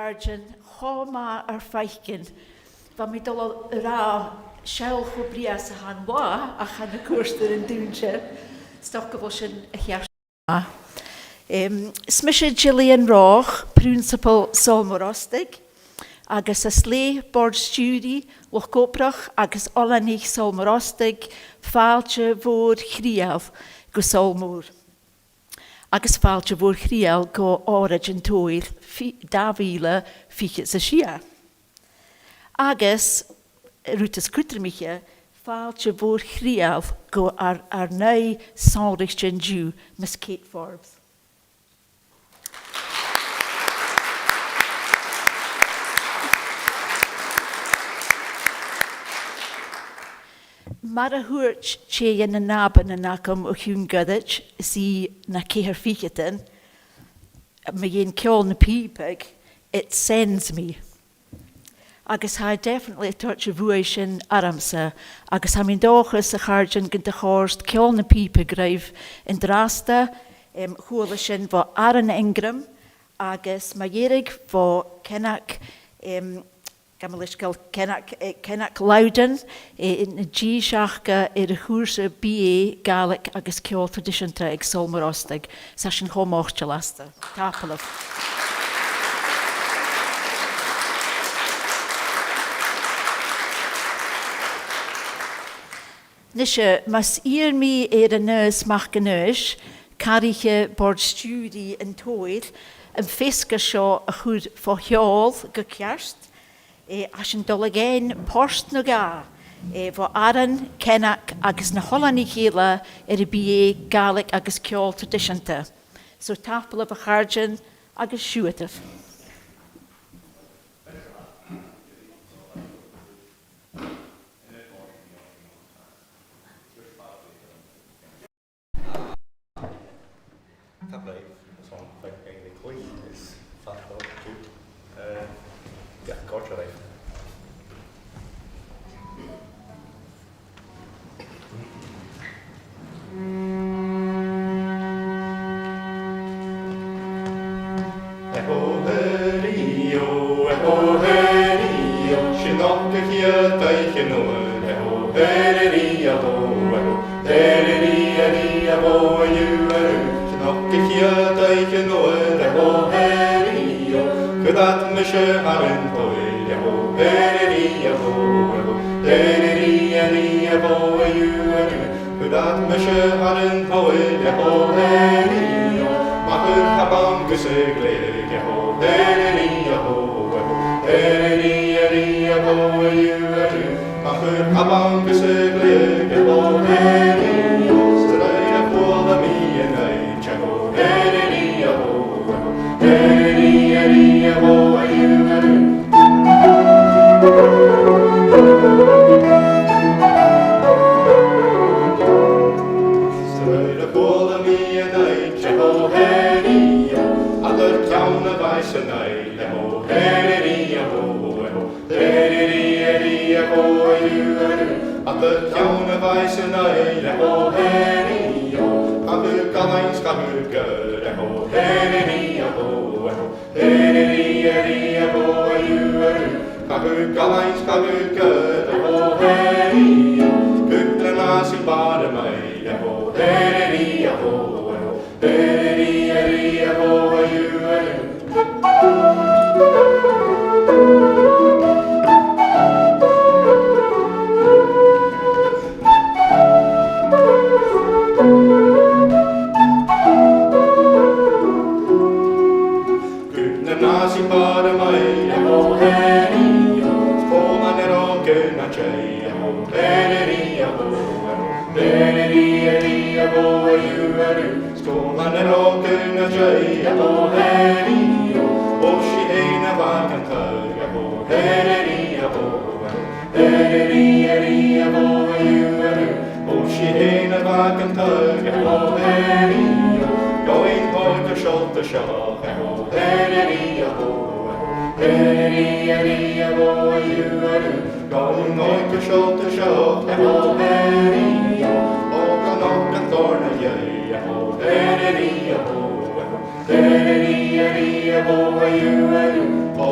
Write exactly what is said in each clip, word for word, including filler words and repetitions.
Càirdean, cho math ur faicinn. Bha mi dol a ràdh seall cho brèagha 's a tha an là, ach tha na cuairtean an dùinte. 'S dòcha gu bheil sin a cheart. Em, is mise Gillian Roth, Prionnsapal Sabhal Mòr Ostaig, agus às leth Bòrd Stiùiridh, luchd-obrach agus oileanaich Sabhal Mòr Ostaig, fàilte mhòr chridheil gu Sabhal Mòr. Agus fàilte mhòr chridheil gu Òraid an t-Sabhail fi-, dà mhìle fichead 's a sia. Agus, rud as cudromaiche, fàilte mhòr chridheil gu ar, ar n-aon sònraichte an-diugh, Miss Kate Forbes. Mar a thuirt tè dhe na nàbaidhean agam o chionn ghoirid, 's i na ceithir ficheadan, mu dheidhinn ceòl na pìoba, it sends me. Agus tha e definitely a' toirt a' bhuaidh sin ormsa, agus tha mi an dòchas, a chàirdean, gun do chòrd ceòl na pìoba ribh an-dràsta, em, chuala sinn bho Aaron Ingram, agus mu dheireadh bho Ceannaig, em, gabh mo leisgeul, Ceannaig, eh, Ceannaig Loudon, eh, na dithis aca air a' chùrsa B A Gàidhlig agus Ceòl Traidiseanta aig Sabhal Mòr Ostaig. 'S tha sinn cho moiteil asta. Tapadh leibh. Nise, mus iarr mi air Aonghas MacAonghais, cathraiche Bòrd Stiùiridh an t-Sabhail, am feasgar seo a chur fo sheòl gu ceart, eh, tha sinn a' dol a dh'fhaighinn port no dhà, eh, bho Aaron, Ceannaig agus na h-oileanaich eile air a' B A Gàidhlig agus Ceòl Traidiseanta. So tapadh leibh, a chàirdean, agus siuthadaibh. Tapadh leibh, is ann, faic, faic, faic, is fada, eh, yeah, còrd leibh. E ho, hèiridh, o, e ho, hèiridh, o, 's e nochd a' chiad oidhche an uair, e ho, hèiridh, a bhò, e ho, hèiridh, a bhò, a dhiù, a rù, 's e nochd a' chiad oidhche an uair, e ho, hèiridh, o, cuiridh mise thar an t-saoghal, e ho, hèiridh, a bhò, e ho, hèiridh, a bhò, a dhiù, a rù, cuiridh mise thar an t-saoghal, e ho, hèiridh, o, ma chuir càbhan gus a' ghleidheadh, e ho, hèiridh, a bhò, e ho, hèiridh, a bhò, a dhiù, a rù, ma chuir càbhan gus a' ghleidheadh, e ho, hèiridh, o, 's e rèir a' chuala mi an oidhche, e ho, hèiridh, a bhò, e ho, hèiridh, a bhò, a dhiù, a rù. 'S e rèir a' chuala mi an oidhche, e ho, hèiridh, o, eadar ceann a' bhàis an oidhche, e ho, hèiridh, a bhò, e ho, hèiridh, a bhò, a dhiù, a rù, eadar ceann a' bhàis an oidhche, e ho, hèiridh, o, cha chuir galain 's cha chuir gaoir, e ho, hèiridh, a bhò, e ho, hèiridh, a bhò, a dhiù, a rù, cha chuir galain 's cha chuir gaoir, e ho, hèiridh, o, cùp nan àsaidh bàrr am oidhche, e ho, hèiridh, a bhò, e ho, hèiridh, a bhò, a dhiù, a rù. Cùp nan àsaidh bàrr am oidhche, e ho, hèiridh, o, 's coma nan ròg gun a' dèidh, e ho, hèiridh, a bhò, e ho, hèiridh, a bhò, a dhiù, a rù, 's coma nan ròg gun a' dèidh, e ho, hèiridh, o, oisinn fhèin a bha gan taghadh, e ho, hèiridh, a bhò, e ho, hèiridh, a bhò, a dhiù, a rù, oisinn fhèin a bha gan taghadh, e ho, hèiridh, o, gabhaidh an t-òigridh seòlta seo, e ho, hèiridh, a bhò, e ho, hèiridh, a bhò, a dhiù, a rù, gabhaidh an t-òigridh seòlta seo, e ho, hèiridh, o, gun òg an tòrr na dhèidh, e ho, hèiridh, a bhò, e ho, hèiridh, a bhò, a dhiù, a rù, o,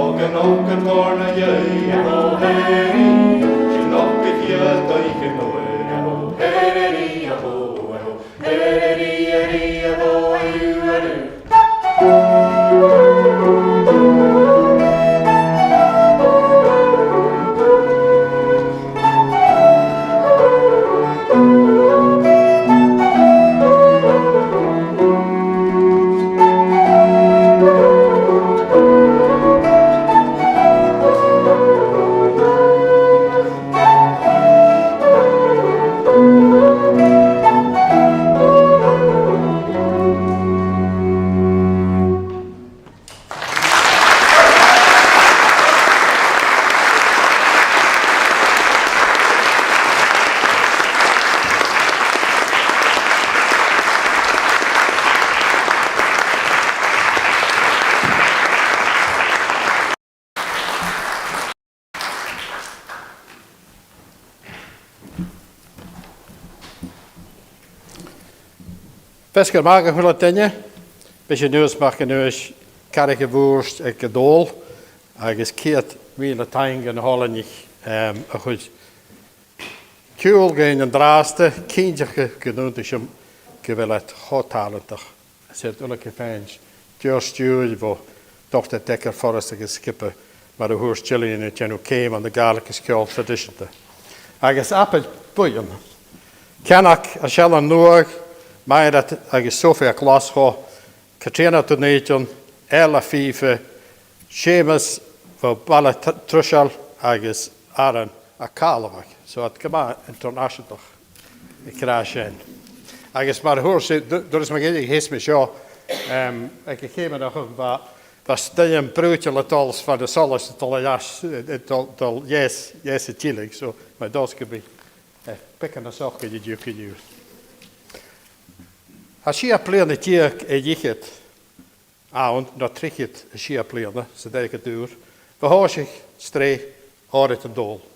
Feasgar math a h-uile duine. B' e seo Aonghas Mac Aonghais, Carraig a' Bhùird aig an Dòmhnall, agus ceud mìle taing dhan Òlainig, em, a chuir ciùil dhuinn an-dràsta, cinnteach gu, gun aontaich sinn gu bheil iad cho tàlantach. Is iad uile gu feum deagh stiùir bho Doctor Decker Forrest agus sgioba, mar a thuirt Gillian, a' dèanamh ceum ann an Gàidhlig is ceòl traidiseanta. Agus abair buidheann. Ceannach air Sealainn Nuadh, Mairead agus Sophie à Glaschu, Catrìona Dùn Èideann, Eilidh à Fìobha, Seumas bho Baile Tr-, Truiseil agus Aaron à Càrlabhagh. So iad gu math internationalach an-dràsta sin. Agus mar a thuirt sibh, du-, duras mu dheireadh a sheas mi seo, em, aig a' cheum a-nochd, bha, bha stoirm brùideil a' dol 's bha na solais a' dol air ais, eh, a' dol, dol dheas, dheas an tilleadh. So, tha mi an dòchas gum bi, eh, beagan na socair an-diugh co-dhiù. Tha sia bliadhna deug air fhichead ann, no trithead 's a sia bliadhna san deireadh an t-saoghail, bho thòisich sreath Òraid an Dòmhnaill.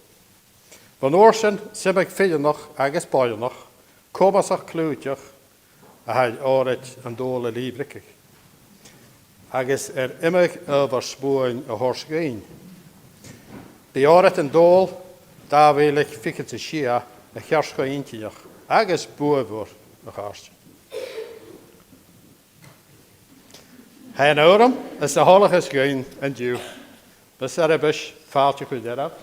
Bhon uair sin, 's iomadh fileanach agus boireannach, comasach cliùiteach, a tha air Òraid an Dòmhnaill a lìbhrigeadh, agus air iomadh adhbhar spùinneil a thoirt dhuinn. Bidh Òraid an Dòmhnaill dà mhìle fichead 's a sia a cheart cho inntinneach agus buaidhmhor, a chàirdean. Tha e na urram is na thoileachas dhuinn an-diugh, bus Earbais fàilte a chur oirbh.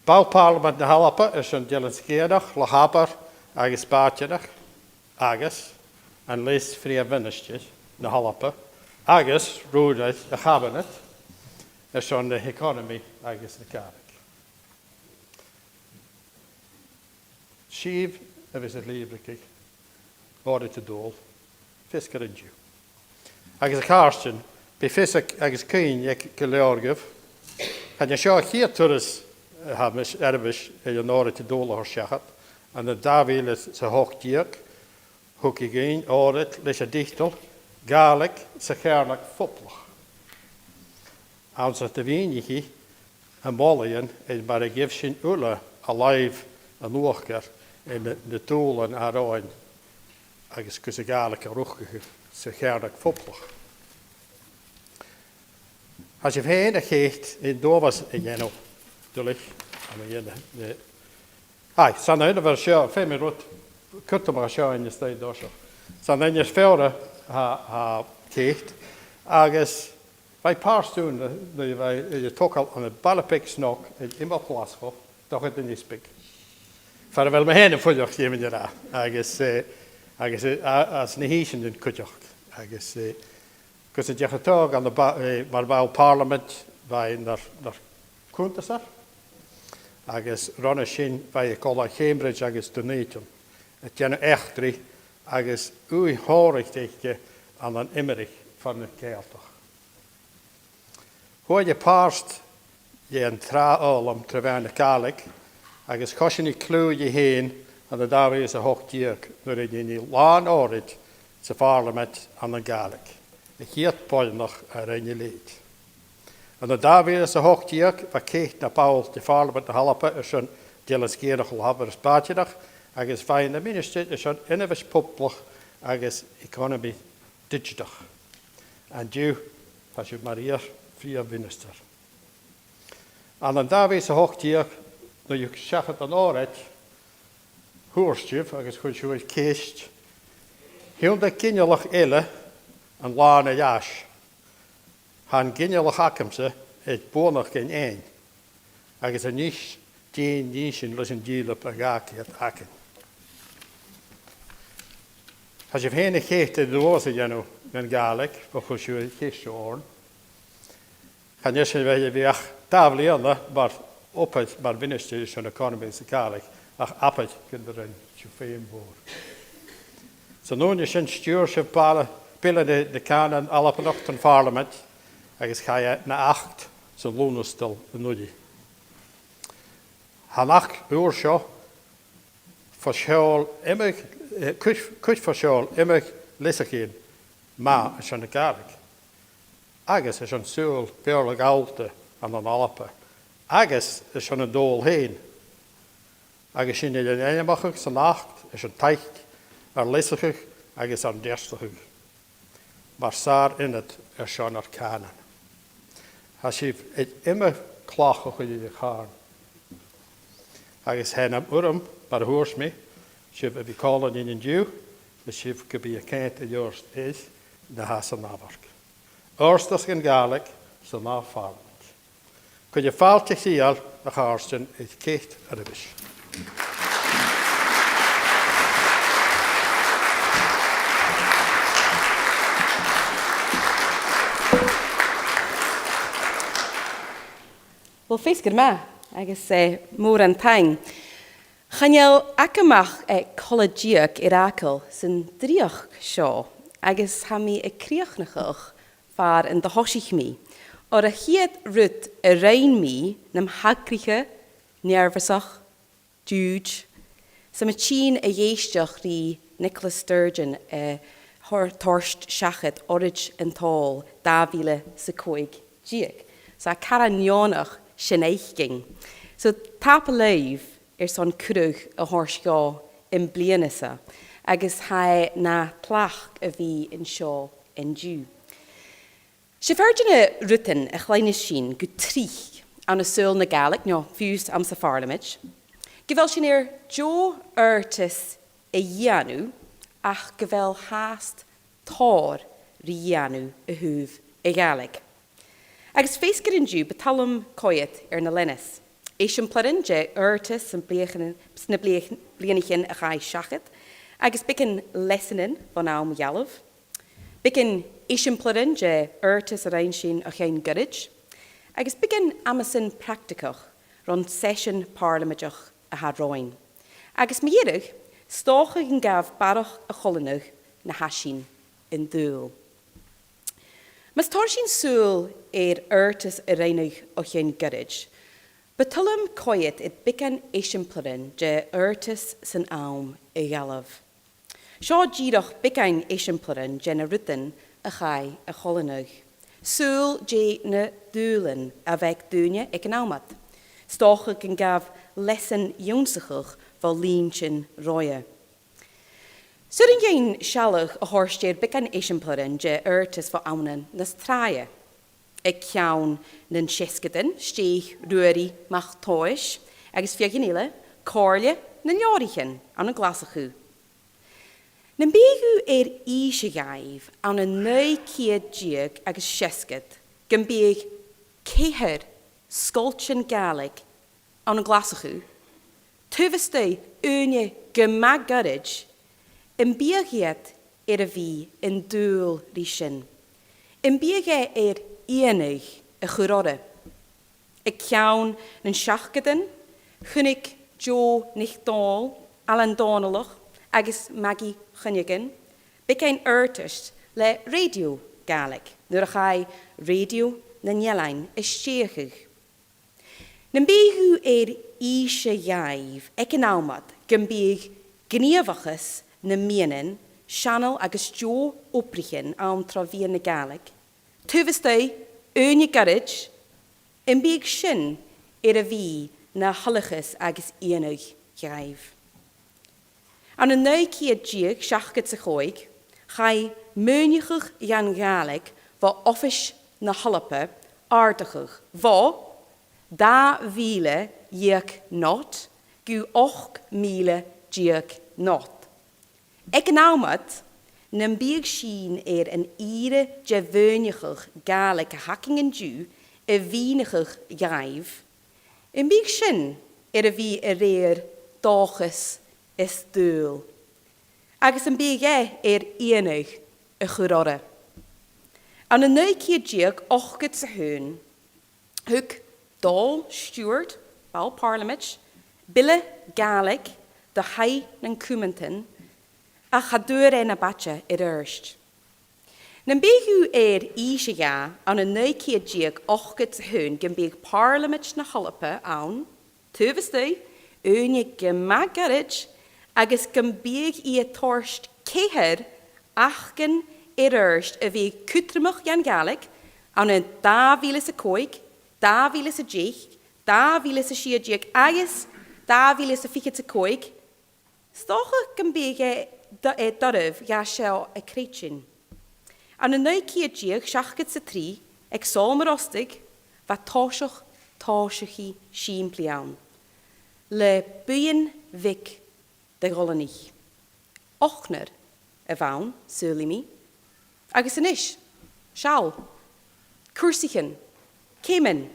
Ball Pàrlamaid na h-Alba airson Eilean Sgitheanach, Loch Abar agus Bàideanach, agus an Leas-Phrìomh Mhinistear na h-Alba, agus Rùnaire a' Chaibineit airson na h-eaconamaidh agus na Gàidhlig. Sibh a bhios a' lìbhrigeadh Òraid an Dòmhnaill feasgar an-diugh. Agus a chàirdean, bidh fios aig, agus cuimhne aig gu leòr agaibh, chan e seo a' chiad turas a tha mise, Earbais air an Òraid an Dòmhnaill a thoirt seachad. Ann an dà mhìle 's a h-ochd deug, thug i dhuinn òraid leis an tiotal Gàidhlig sa Cheàrnag Phoblach. Anns an do mhìnich i a mholaidhean air mar a gheibh sinn uile an làmh an uachdair air na, na dùbhlain a tha romhainn agus gus a' Ghàidhlig a rugadh sa Cheàrnag Phoblach. Tha sibh fhèin, a Cheit, air an t-uabhas a dhèanamh, duilich, am a dhèanamh, eh, aye, 's ann air a' bhàr seo, feumaidh mi rud cudromach seo fhaighinn a-steach an toiseach. 'S ann air feòir a tha, tha Ceit, agus bha i pàirt dhiubh nuair, nuair a bha i air a togail ann am baile beag snog air iomall Ghlaschu, Dochartaigh Nis Beag. Far a bheil mi fhèin a' fuireach, dh'fheumainn a ràdh. Agus, eh, agus, eh, a, anns na h-Innsean cuideachd. Agus, eh, gus an deach a togail ann am ba-, eh, mar bhall Pàrlamaid, bha i nar, nar cunntasair. Agus ron a sin, bha i a' dol a Chambridge agus Dùn Èideann, a' dèanamh eachdraidh agus ùidh shònraichte aice ann an iomairteachd far na Gàidhealtachd. Fhuair i pàirt dhen tràth fhoghlam tro mheadhan na Gàidhlig, agus choisinn i cliù dhi fhèin ann an dà mhìle 's a h-ochd deug nuair a rinn i làn òraid sa Phàrlamaid ann an Gàidhlig, a' chiad bhoireannach a rinn a leithid. Ann an dà mhìle 's a h-ochd deug, bha Ceit na ball de Phàrlamaid na h-Alba airson Eilean Sgitheanach, Loch Abar is Bàideanach, agus bha i na Ministear airson Ionmhais Phoblach agus Eaconamaidh Didseatach. An-diugh, tha sibh mar fhìor Prìomh Mhinistear. Ann an dà mhìle 's a h-ochd deug, nuair a thug sibh seachad an òraid, thuirt sibh agus chuir sibh ceist, "Thionndaidh ginealach eile an là an-dràsta. Tha an ginealach agamsa air buannachd fhaighinn, agus a-nis dè nì sinn leis an dìleab a dh'fhàg iad againn?" Tha sibh fhèin a' coimhead air dualchas a dhèanamh dhan Ghàidhlig, bho chuir sibh an cheist oirnn. Chan eil sibh air a bhith ach dà bhliadhna mar obair mar mhinistear airson eaconamaidh sa Ghàidhlig, ach abair gun do rinn sibh feum mhòr. San ùine sin, stiùir sibh bal-, Bill na, na Cànanan Albannach don Phàrlamaid, agus chaidh na achd san Lùnastal an-uiridh. Tha an achd ùr seo fo sheòl iomadh, eh, cuid, cuid fo sheòl iomadh leasachaidhean math airson na Gàidhlig, agus airson saoghal Bheurla Ghallta ann an Alba, agus airson an t-saoghail fhèin. Agus sinn air ainmeachadh san achd airson taic ar leasachadh agus ar neartachadh mar sàr-ionad airson ar cànan. Tha sibh air iomadh clach a chur air a' chàrn. Agus tha e nam urram, mar a thuirt mi, sibh a bhith còmhla rinn an-diugh, is sibh gum bi a' coimhead air adhart air na tha san amharc. Òrdugh dhan Ghàidhlig san ath Phàrlamaid. Cuiribh fàilte chridheil, a chàirdean, air ceist air a bhith. Uill, feasgar math, agus, eh, mòran taing. Chan eil agam ach, eh, cola-deug air fhàgail san dreuchd seo, agus tha mi a' crìochnachadh far an do thoisich mi. Oir a' chiad rud a rinn mi nam thagraiche, nearbhasach, diùid, 's a' mhadainn a dh'èisteachd ri Nicola Sturgeon, eh, thor-, toirt seachad Òraid an t-Sabhail dà mhìle 's a còig deug. So tha e car neònach sin fhaicinn. So tapadh leibh airson cuireadh a thoirt dhomh am bliadhna-sa, agus tha e na thlachd a bhith an seo an-diugh. 'S e fear de na rudan a chluinneas sinn gu tric ann an saoghal na Gàidhlig, no fiù 's anns a' Phàrlamaid, gu bheil sinn air deagh adhartas a dhèanamh, ach gu bheil fhathast tòrr ri dhèanamh a thaobh a' Ghàidhlig. Agus feasgar an-diugh, bu toil leam coimhead air na leanas. Eisimpleirean de adhartas sna bliadhna-, sna bliadh-, bliadhnaichean a chaidh seachad, agus beagan leasanan bhon àm a dh'fhalbh. Beagan eisimpleirean de adhartas a rinn sinn o chionn ghoirid, agus beagan amasan practaigeach ron t-seisean Pàrlamaideach a tha romhainn. Agus mu dheireadh, 's dòcha gun gabh barrachd a choileanadh na tha sinn an dùil. Mus toir sinn sùil air adhartas a rinneadh o chionn ghoirid, bu toil leam coimhead air beagan eisimpleirean de adhartas san àm a dh'fhalbh. Seo dìreach beagan eisimpleirean de na rudan a chaidh a choileanadh. Sùil de na dùbhlain a bh' aig daoine aig an àm ud. 'S dòcha gun gabh leasan ionnsachadh bho linntean roimhe. 'S urrainn dhuinn sealladh a thoirt air beagan eisimpleirean de adhartas bho amannan nas tràithe. Aig ceann nan seasgadan, stèidhich Ruairidh Mac Tomhais agus feadhainn eile Comhairle nan Leabhraichean ann an Glaschu. Nam biodh tu air innse dhaibh ann an naoi ceud deug agus seasgad gum biodh ceithir sgoiltean Gàidhlig ann an Glaschu, taobh a-staigh ùine gu math goirid, am biodh iad air a bhith an dùil ri sin? Am biodh e air iongnadh a chur orra? Aig ceann nan seachdadan, chunnaic Jo NicDhòmhnaill, Ailean Dòmhnallach agus Magaidh Chuinneagan beagan adhartais le Rèidio Gàidhlig nuair a chaidh Rèidio nan Eilean a stèidheachadh. Nam biodh tu air innse dhaibh aig an àm ud gum biodh gnìomhachas nam meadhanan, seanail agus deagh obraichean ann tro mheadhan na Gàidhlig, taobh a-staigh ùine goirid, am biodh sin air a bhith na thoileachas agus iongnadh dhaibh? Ann an naoi ceud deug seachdad 's a còig, chaidh maoineachadh dhan Ghàidhlig bho Oifis na h-Alba Àrdachadh bho dà mhìle dheug not gu ochd mìle deug not. Aig an àm ud, nam biodh sinn air an ìre de mhaoineachadh Gàidhlig a th' againn an-diugh a mhìneachadh dhaibh, am biodh sin air a bhith a rèir dòchas is dùil? Agus am biodh e air iongnadh a chur orra? Ann an naoi ceud deug ochdad 's a h-aon, thug Dòmhnall Stiùbhart, ball Pàrlamaid, Bille Gàidhlig do Thaigh nan Cumantan, ach cha d' fhuair e na b' fhaide air adhart. Nam biodh tu air innse dha ann an naoi ceud deug ochdad 's a h-aon gum biodh Pàrlamaid na h-Alba ann, taobh a-staigh, ùine gu math goirid, agus gum biodh i a' toirt ceithir acasan air adhart a bhiodh cudromach dhan Ghàidhlig ann an dà mhìle 's a còig, dà mhìle 's a deich, dà mhìle 's a sia deug agus dà mhìle 's a fichead 's a còig, 's dòcha gum biodh e do-, e doirbh dha seo a chreidsinn. Ann an naoi ceud deug seachdad 's a trì, aig Sabhal Mòr Ostaig, bha toiseach tòiseachaidh sìmplidh ann, le buidheann bheag de dh'oileanaich. Ochdnar a bh' ann, saoilidh mi. Agus a-nis, seall, cùrsaichean, ceumannan,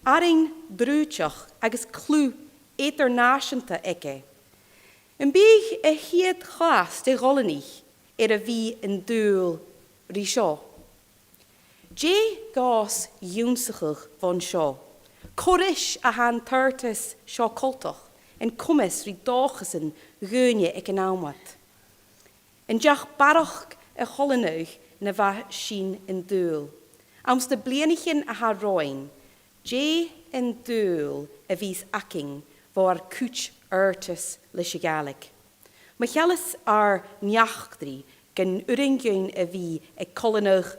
arain bhrùideach agus cliù eadar-nàiseanta aige. Am biodh a' chiad chlas de dh'oileanaich air a bhith an dùil ri seo? Dè ghabhas ionnsachadh bhon seo? Cò ris a tha an t-adhartas seo coltach, an coimeas ri dòchasan dhaoine aig an àm ud? An deach barrachd a choileanadh na bha sinn an dùil? Anns na bliadhnaichean a tha romhainn, dè an dùil a bhios againn bho ar cuid adhartas leis a' Ghàidhlig? Ma sheallas ar n-eachdraidh, gun urrainn dhuinn a bhith a' coileanadh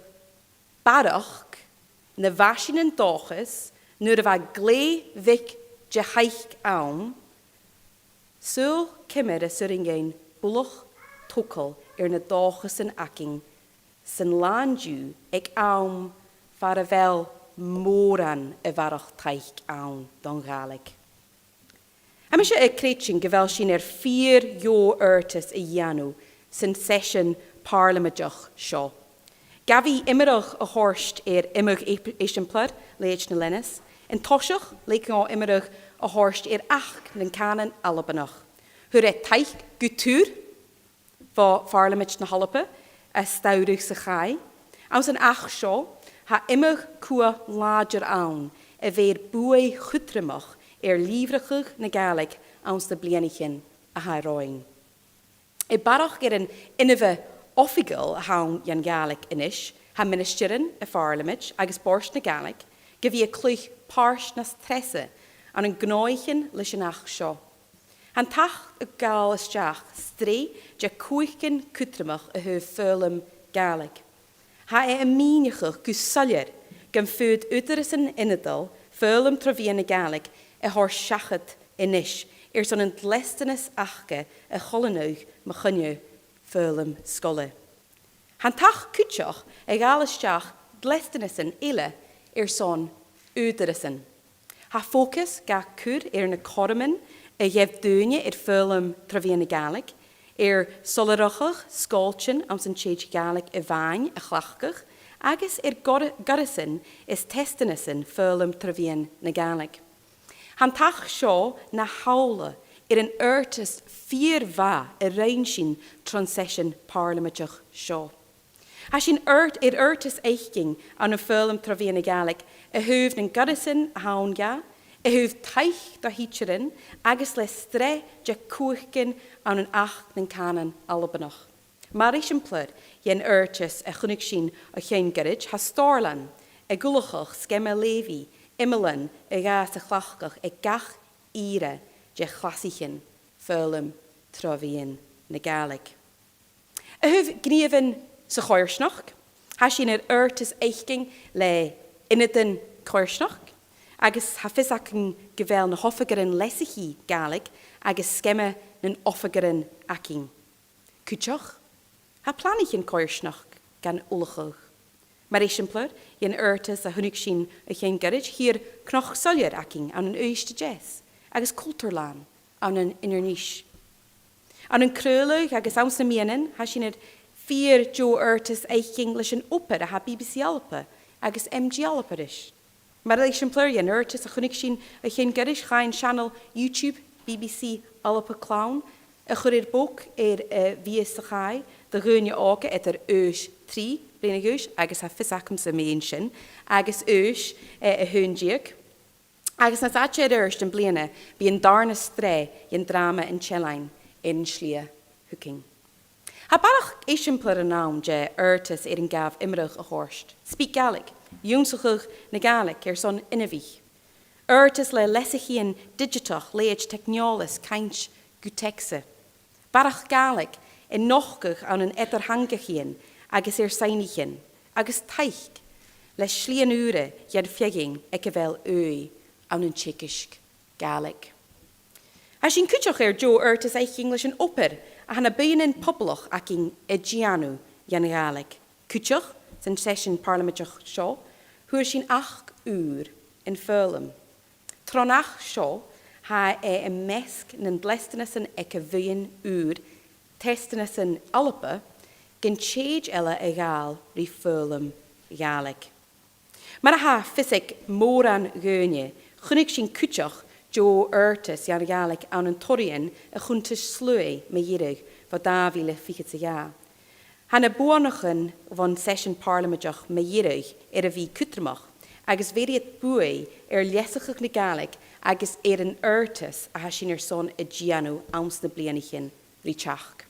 barrachd na bha sinn an dòchas nuair a bha glè bheag de thaic ann, saoil ciamar as urrainn dhuinn buileach togail air na dòchasan againn san là an-diugh aig àm far a bheil mòran a bharrachd taic ann don Ghàidhlig? Tha mise a' creidsinn gu bheil sinn air fìor dheagh adhartas a dhèanamh san t-seisean Pàrlamaideach seo. Gabhaidh iomradh a thoirt air iomadh eip-, eisimpleir leithid na leanas. An toiseach, leig dhomh iomradh a thoirt air Achd nan Cànan Albannach. Fhuair e taic gu tur bho Phàrlamaid na h-Alba as t-samhradh sa chaidh. Anns an Achd seo, tha iomadh cumha làidir ann a bheir buaidh chudromach air lìbhrigeadh na Gàidhlig anns na bliadhnaichean a tha romhainn. A bharrachd air an inbhe oifigeil a th' ann dhan Ghàidhlig a-nis, tha ministearan a' Phàrlamaid agus Bòrd na Gàidhlig gu bhith a' cluich pàirt nas treasa ann an gnothaichean leis an Achd seo. Tha an t-Achd a' gabhail a-steach sreath de chumhachdan cudromach a thaobh foghlam Gàidhlig. Tha e a' mìneachadh gu soilleir gum faod ùghdarrasan ionadail foghlam tro mheadhan na Gàidhlig a thoirt seachad a-nis airson an dleastanas aca a choileanadh mu choinneamh foghlam sgoile. Tha an t-Achd cuideachd a' gabhail a-steach dleastanasan eile airson ùghdarrasan. Tha fòcas ga cur air na cothroman a gheibh daoine air foghlam tro mheadhan na Gàidhlig, air solasachadh sgoiltean anns an tèid Gàidhlig a-mhàin a chleachdadh, agus air goir-, goireasan is teisteanasan foghlam tro mheadhan na Gàidhlig. Tha an t-Achd seo na shamhla air an adhartas fìor mhath a rinn sinn tron t-seisean Pàrlamaideach seo. Tha sinn adhart-, air adhartas fhaicinn ann am foghlam tro mheadhan na Gàidhlig a thaobh nan goireasan a th' ann dha, a thaobh taic do thidsearan agus le sreath de chumhachdan ann an Achd nan Cànan Albannach. Mar eisimpleir dhen adhartas a chunnaic sinn o chionn ghoirid, tha Stòrlann ag ullachadh sgeama leughaidh iomlan a ghabhas a chleachdadh aig gach ìre de chlasaichean foghlam tro mheadhan na Gàidhlig. A thaobh gnìomhan sa choimhearsnachd, tha sinn air adhartas fhaicinn le ionadan coimhearsnachd, agus tha fios againn gu bheil na h-oifigearan leasachaidh Gàidhlig agus sgeama nan oifigearan againn. Cuideachd, tha planaichean coimhearsnachd gan ullachadh. Mar eisimpleir dhen adhartas a chunnaic sinn o chionn ghoirid, chithear cnoc soilleir againn ann an Uibhist a Deas agus Cultarlann ann an Inbhir Nis. Ann an craoladh agus anns na meadhanan, tha sinn air fìor dheagh adhartas fhaicinn leis an obair a tha B B C Alba agus M G Alba ris. Mar eisimpleir dhen adhartas a chunnaic sinn o chionn ghoirid, chaidh an seanail YouTube B B C Alba Clann a chur air bhog air a' mhìos sa chaidh do dhaoine òga eadar aois trì bliadhna a dh'aois agus tha fios agamsa mu dheidhinn sin, agus aois, eh, a h-aon deug. Agus nas fhaide air adhart am bliadhna, bidh an dàrna sreath dhen dràma An t-Eilean air an t-slighe thugainn. Tha barrachd eisimpleirean ann de dh'adhartas air an gabh iomradh a thoirt. SpeakGaelic, ionnsachadh na Gàidhlig airson inbhich. Adhartas le leasachaidhean didseatach, leithid teicneòlas cainnt gu teacsa. Barrachd Gàidhlig a' nochdadh ann an eadar-theangachaidhean agus air soidhnichean, agus taic le slighean ùra dhen fheadhainn aig a bheil ùidh ann an teagasg Gàidhlig. Tha sinn cuideachd air deagh adhartas fhaicinn leis an obair a tha na buidhnean poblach againn a' dèanamh dhen Ghàidhlig. Cuideachd, san t-seisean Pàrlamaidach seo, fhuair sinn achd ùr am foghlam. Tron achd seo, tha e am measg nan dleastanasan aig a' bhuidheann ùr, Teisteanasan Alba, gun tèid eile a ghabhail ri foghlam Gàidhlig. Mar a tha fios aig mòran dhaoine, chunnaic sinn cuideachd deagh adhartas dhen Ghàidhlig ann an toraidhean a' chunntais-sluaigh mu dheireadh bho dhà mhìle fichead 's a dhà. Tha na buannachdan bhon t-seisean Pàrlamaidach mu dheireadh air a bhith cudromach, agus bheir iad buaidh air leasachadh na Gàidhlig agus air an adhartas a tha sinn airson a dhèanamh anns na bliadhnaichean ri teachd.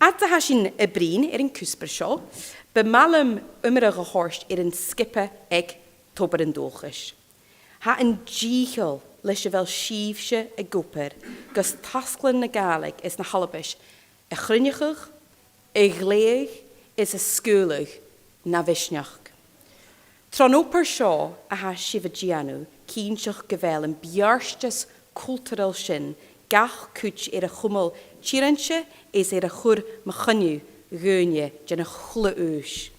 Fhad 's a tha sinn a' bruidhinn air an cuspair seo, bu mhath leam iomradh a thoirt air an sgioba aig Tobar an Dualchais. Tha an dìcheall leis a bheil sibhse ag obair gus tasglann na Gàidhlig is na h-Alba a chruinneachadh, a ghlèidheadh is a sgaoileadh na mhisneachd. Tron obair seo a tha sibh a' dèanamh, cinnteach gu bheil am beartas cultarail sin gach cuid air a chumail tèarainte is air a chur mu choinneamh dhaoine den a h-uile aois.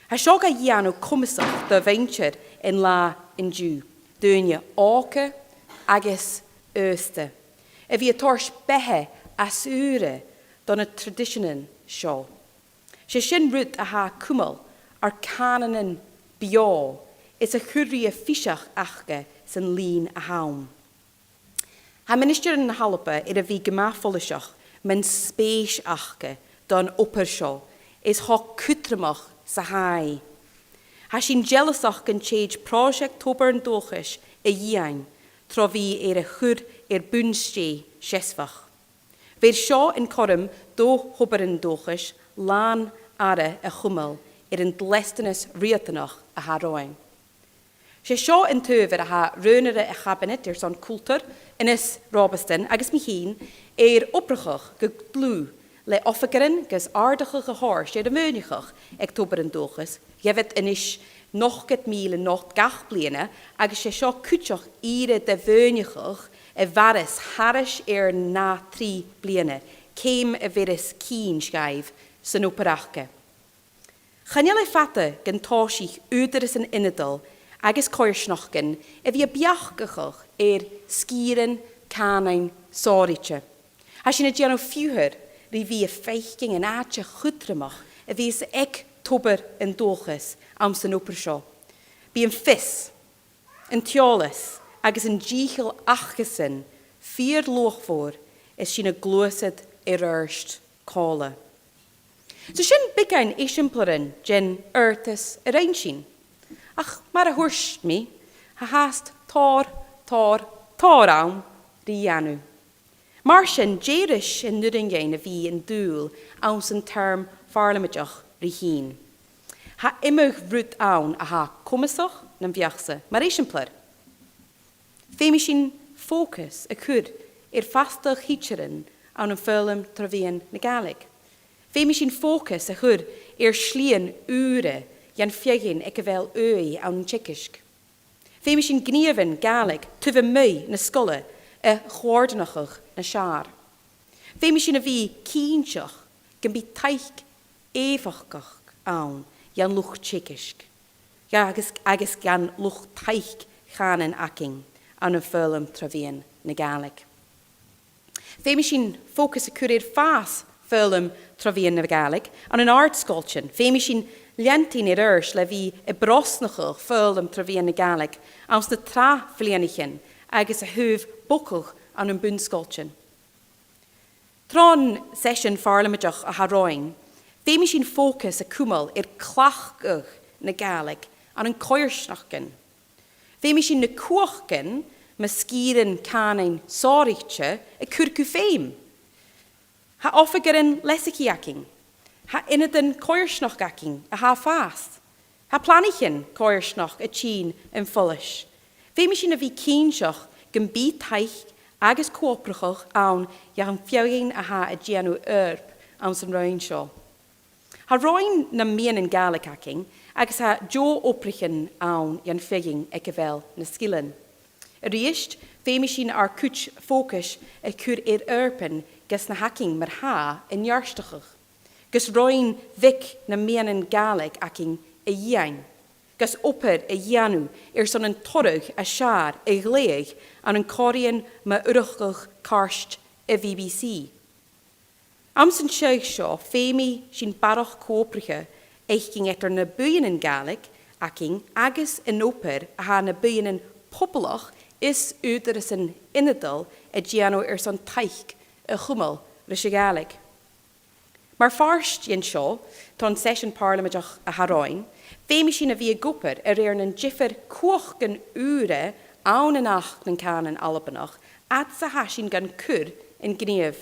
Tha seo ga dhèanamh comasach do mhuinntir an là an-diugh, daoine òga agus aosta, a bhith a' toirt beatha às ùr do na traidiseanan seo. 'S e sin rud a tha a' cumail ar cànanan beò is a' cur ri a' phiseach aca san linn a th' ann. Tha ministearan na h-Alba air a bhith gu math follaiseach mun spèis aca don obair seo is cho cudromach 's a tha e. Tha sinn dealasach gun tèid pròiseact Tobar an Dualchais a dhìon tro bhith air a chur air bun-stèidh seasmhach. Bheir seo an cothrom do Thobar an Dualchais làn-aire a chumail air an dleastanas riatanach a tha romhainn. 'S e seo an t-adhbhar a tha Rùnaire a' Chaibineit airson Cultar, Innes Robertson, agus mi fhìn air obrachadh gu dlùth le oifigearan gus àrdachadh a thoirt air a' mhaoineachadh aig Tobar an Dualchais, gheibh iad a-nis nochdad mìle not gach bliadhna, agus 's e seo cuideachd ìre de mhaoineachadh a mhaireas thairis air na trì bliadhna, ceum a bheireas cinnt dhaibh san obair aca. Chan eil e fada gun tòisich ùghdarrasan ionadail agus coimhearsnachdan a bhith a' beachdachadh air sgìrean cànain sònraichte. Tha sinn a' dèanamh fiughair ri bhith a' faicinn an àite chudromach a bhios aig Tobar an Dualchais anns an obair seo. Bidh am fios, an t-eòlas agus an dìcheall acasan fìor luachmhor is sinn a' gluasad air adhart còmhla. So sin beagan eisimpleirean den adhartas a rinn sinn. Ach mar a thuirt mi, tha fhathast tòrr, tòrr, tòrr ann ri dhèanamh. Mar sin, dè ris an urrainn dhuinn a bhith an dùil anns an teirm phàrlamaideach ri thighinn? Tha iomadh rud ann a tha comasach nam bheachd-sa, mar eisimpleir. Feumaidh sinn fòcas a chur air fastadh thidsearan ann am foghlam tro mheadhan na Gàidhlig. Feumaidh sinn fòcas a chur air slighean ùra dhen fheadhainn aig a bheil ùidh ann an teagasg. Feumaidh sinn gnìomhan Gàidhlig taobh a-muigh na sgoile a chomhordanachadh nas fheàrr. Feumaidh sinn a bhith cinnteach gum bi taic èifeachdach ann dhan luchd-teagaisg, agus, agus dhan luchd-taic chànain againn ann am foghlam tro mheadhan na Gàidhlig. Feumaidh sinn fòcas a chur air fàs foghlam tro mheadhan na Gàidhlig ann an àrd-sgoiltean. Feumaidh sinn leantainn air adhart le bhith a' brosnachadh foghlam tro mheadhan na Gàidhlig anns na tràth-bhliadhnaichean agus a thaobh bogadh ann am bun-sgoiltean. Tron t-seisean Phàrlamaidach a tha romhainn, feumaidh sinn fòcas a chumail air cleachdadh na Gàidhlig ann an coimhearsnachdan. Feumaidh sinn na cumhachdan mu sgìrean cànain sònraichte a chur gu feum. Tha oifigearan leasachaidh againn. Tha ionadan coimhearsnachd againn a tha a' fàs. Tha planaichean coimhearsnachd a' tighinn am follais. Feumaidh sinn a bhith cinnteach gum bi taic agus co-obrachadh ann dhan fheadhainn a tha a' dèanamh oidhirp anns an roinn seo. Tha roinn nam meadhanan Gàidhlig againn agus tha deagh obraichean ann dhan fheadhainn aig a bheil na sgilean. A-rithist, feumaidh sinn ar cuid fòcais a chur air oidhirpean gus na th' againn mar-thà a neartachadh, gus roinn bheag nam meadhanan Gàidhlig againn a dhìon, gus obair a dhèanamh airson an toradh as fheàrr a ghlèidheadh ann an còmhraidhean mu fhuireachdail cairt a' B B C. Anns an t-seagh seo, feumaidh sinn barrachd co-obrach a bhith eadar na buidhnean Gàidhlig againn agus an obair a tha na buidhnean poblach is ùghdarrasan ionadail a' dèanamh airson taic a chumail ris a' Ghàidhlig. Mar phàirt dhen seo, tron t-seisean Phàrlamaidach a tha romhainn, feumaidh sinn a bhith ag obair a rèir nan diofar chumhachdan ùra ann an Achd nan Cànan Albannach, fhad 's a tha sinn gan cur an gnìomh.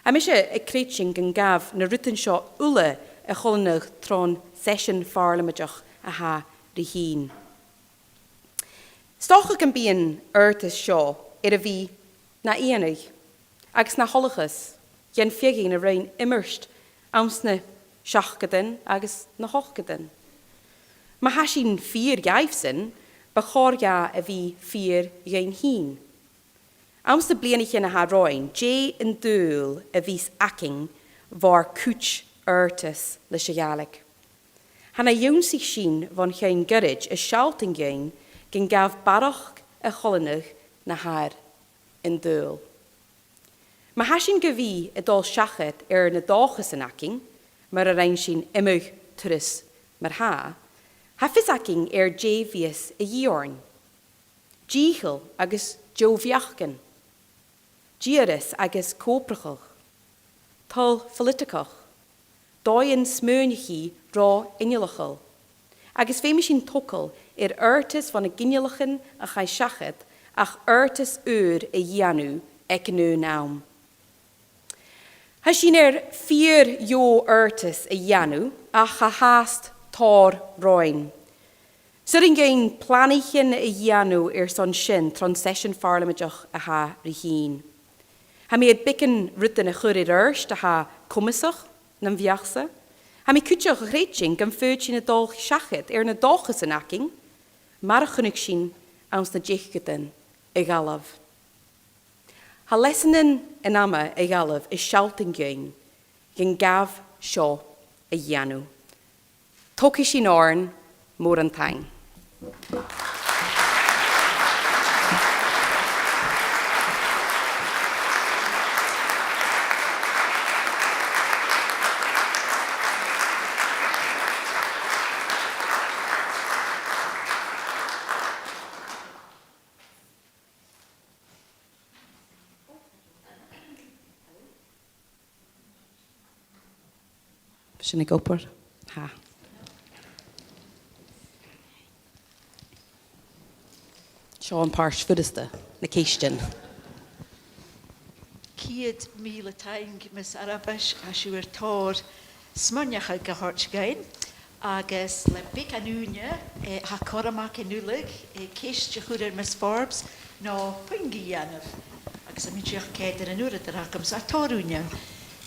Tha mise a' creidsinn gun gabh na rudan seo uile a choileanadh tron t-seisean Phàrlamaidach a tha ri thighinn. 'S dòcha gum bi an t-adhartas seo air a bhith na iongnadh agus na thoileachas dhan fheadhainn a rinn iomairt anns na seachdadan agus na h-ochdadan. Ma tha sinn fìor dhaibhsan, bu chòir dha a bhith fìor dhuinn fhìn. Anns na bliadhnaichean a tha romhainn, dè an dùil a bhios againn bhor cuid adhartas leis a' Ghàidhlig? Tha na dh'ionnsaich sinn bhon choinneamh ghoirid a' sealltainn dhuinn gun gabh barrachd a choileanadh na tha air an dùil. Ma tha sinn gu bhith a' dol seachad air na dòchasan againn, mar a rinn sinn iomadh turas mar-thà, tha fios againn air dè bhios a dhìth oirnn. Dìcheall agus deagh bheachdan, dìogras agus co-obrachadh, toil phoilitigeach, dòighean smaoineachaidh ro innealachail, agus feumaidh sinn togail air adhartas bho na ginealaichean a chaidh seachad ach adhartas ùr a dhèanamh aig an aon àm. Tha sinn air fìor dheagh adhartas a dhèanamh ach tha fhathast tòrr romhainn. 'S urrainn dhuinn planaichean a dhèanamh airson sin tron t-seisean Phàrlamaidach a tha ri thighinn. Tha mi air beagan rudan a chur air adhart a tha comasach nam bheachd-sa. Tha mi cuideachd a' creidsinn gum faod sinn a dhol seachad air na dòchasan againn, mar a chunnaic sinn anns na deugaidean a dh'fhalbh. Tha leasanan an ama a dh'fhalbh a' sealltainn dhuinn gun gabh seo a dhèanamh. Togaidh sinn oirnn mòran taing. Sin ag obair. Tha. Seo am pàirt furasta, na ceistean. Ceud mìle taing, Miss Arabish, tha sibh air tòrr smaoineachadh a thoirt dhuinn, agus le beagan ùine, eh, tha cothrom againn uile, eh, ceist a chur air Miss Forbes, no puing a dhèanamh. Agus tha mi dìreach a' coimhead air an uaireadair agam, so tha tòrr ùine ann.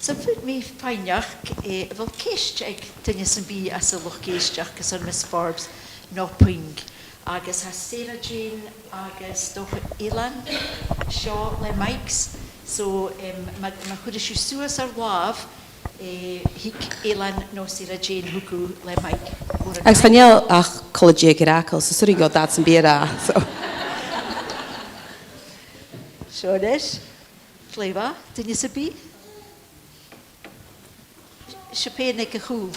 So, am faod mi faighneachd, eh, a bheil ceist aig duine sam bith às an luchd-èisteachd airson Miss Forbes no puing? Agus tha Sarah Jane agus, 's dòcha, Elan seo le mics. So, em, ma, ma chuireas sibh suas ur làmh, Eh, thig Ailean no Sarah Jane thugaibh le mic. Agus chan eil ach cola-deug air fhàgail, so 's urrainn dhomh dad sam bith a ràdh, so. Seo a-nis. Glè mhath, duine sam bith? Seo pèin aig a' chùl.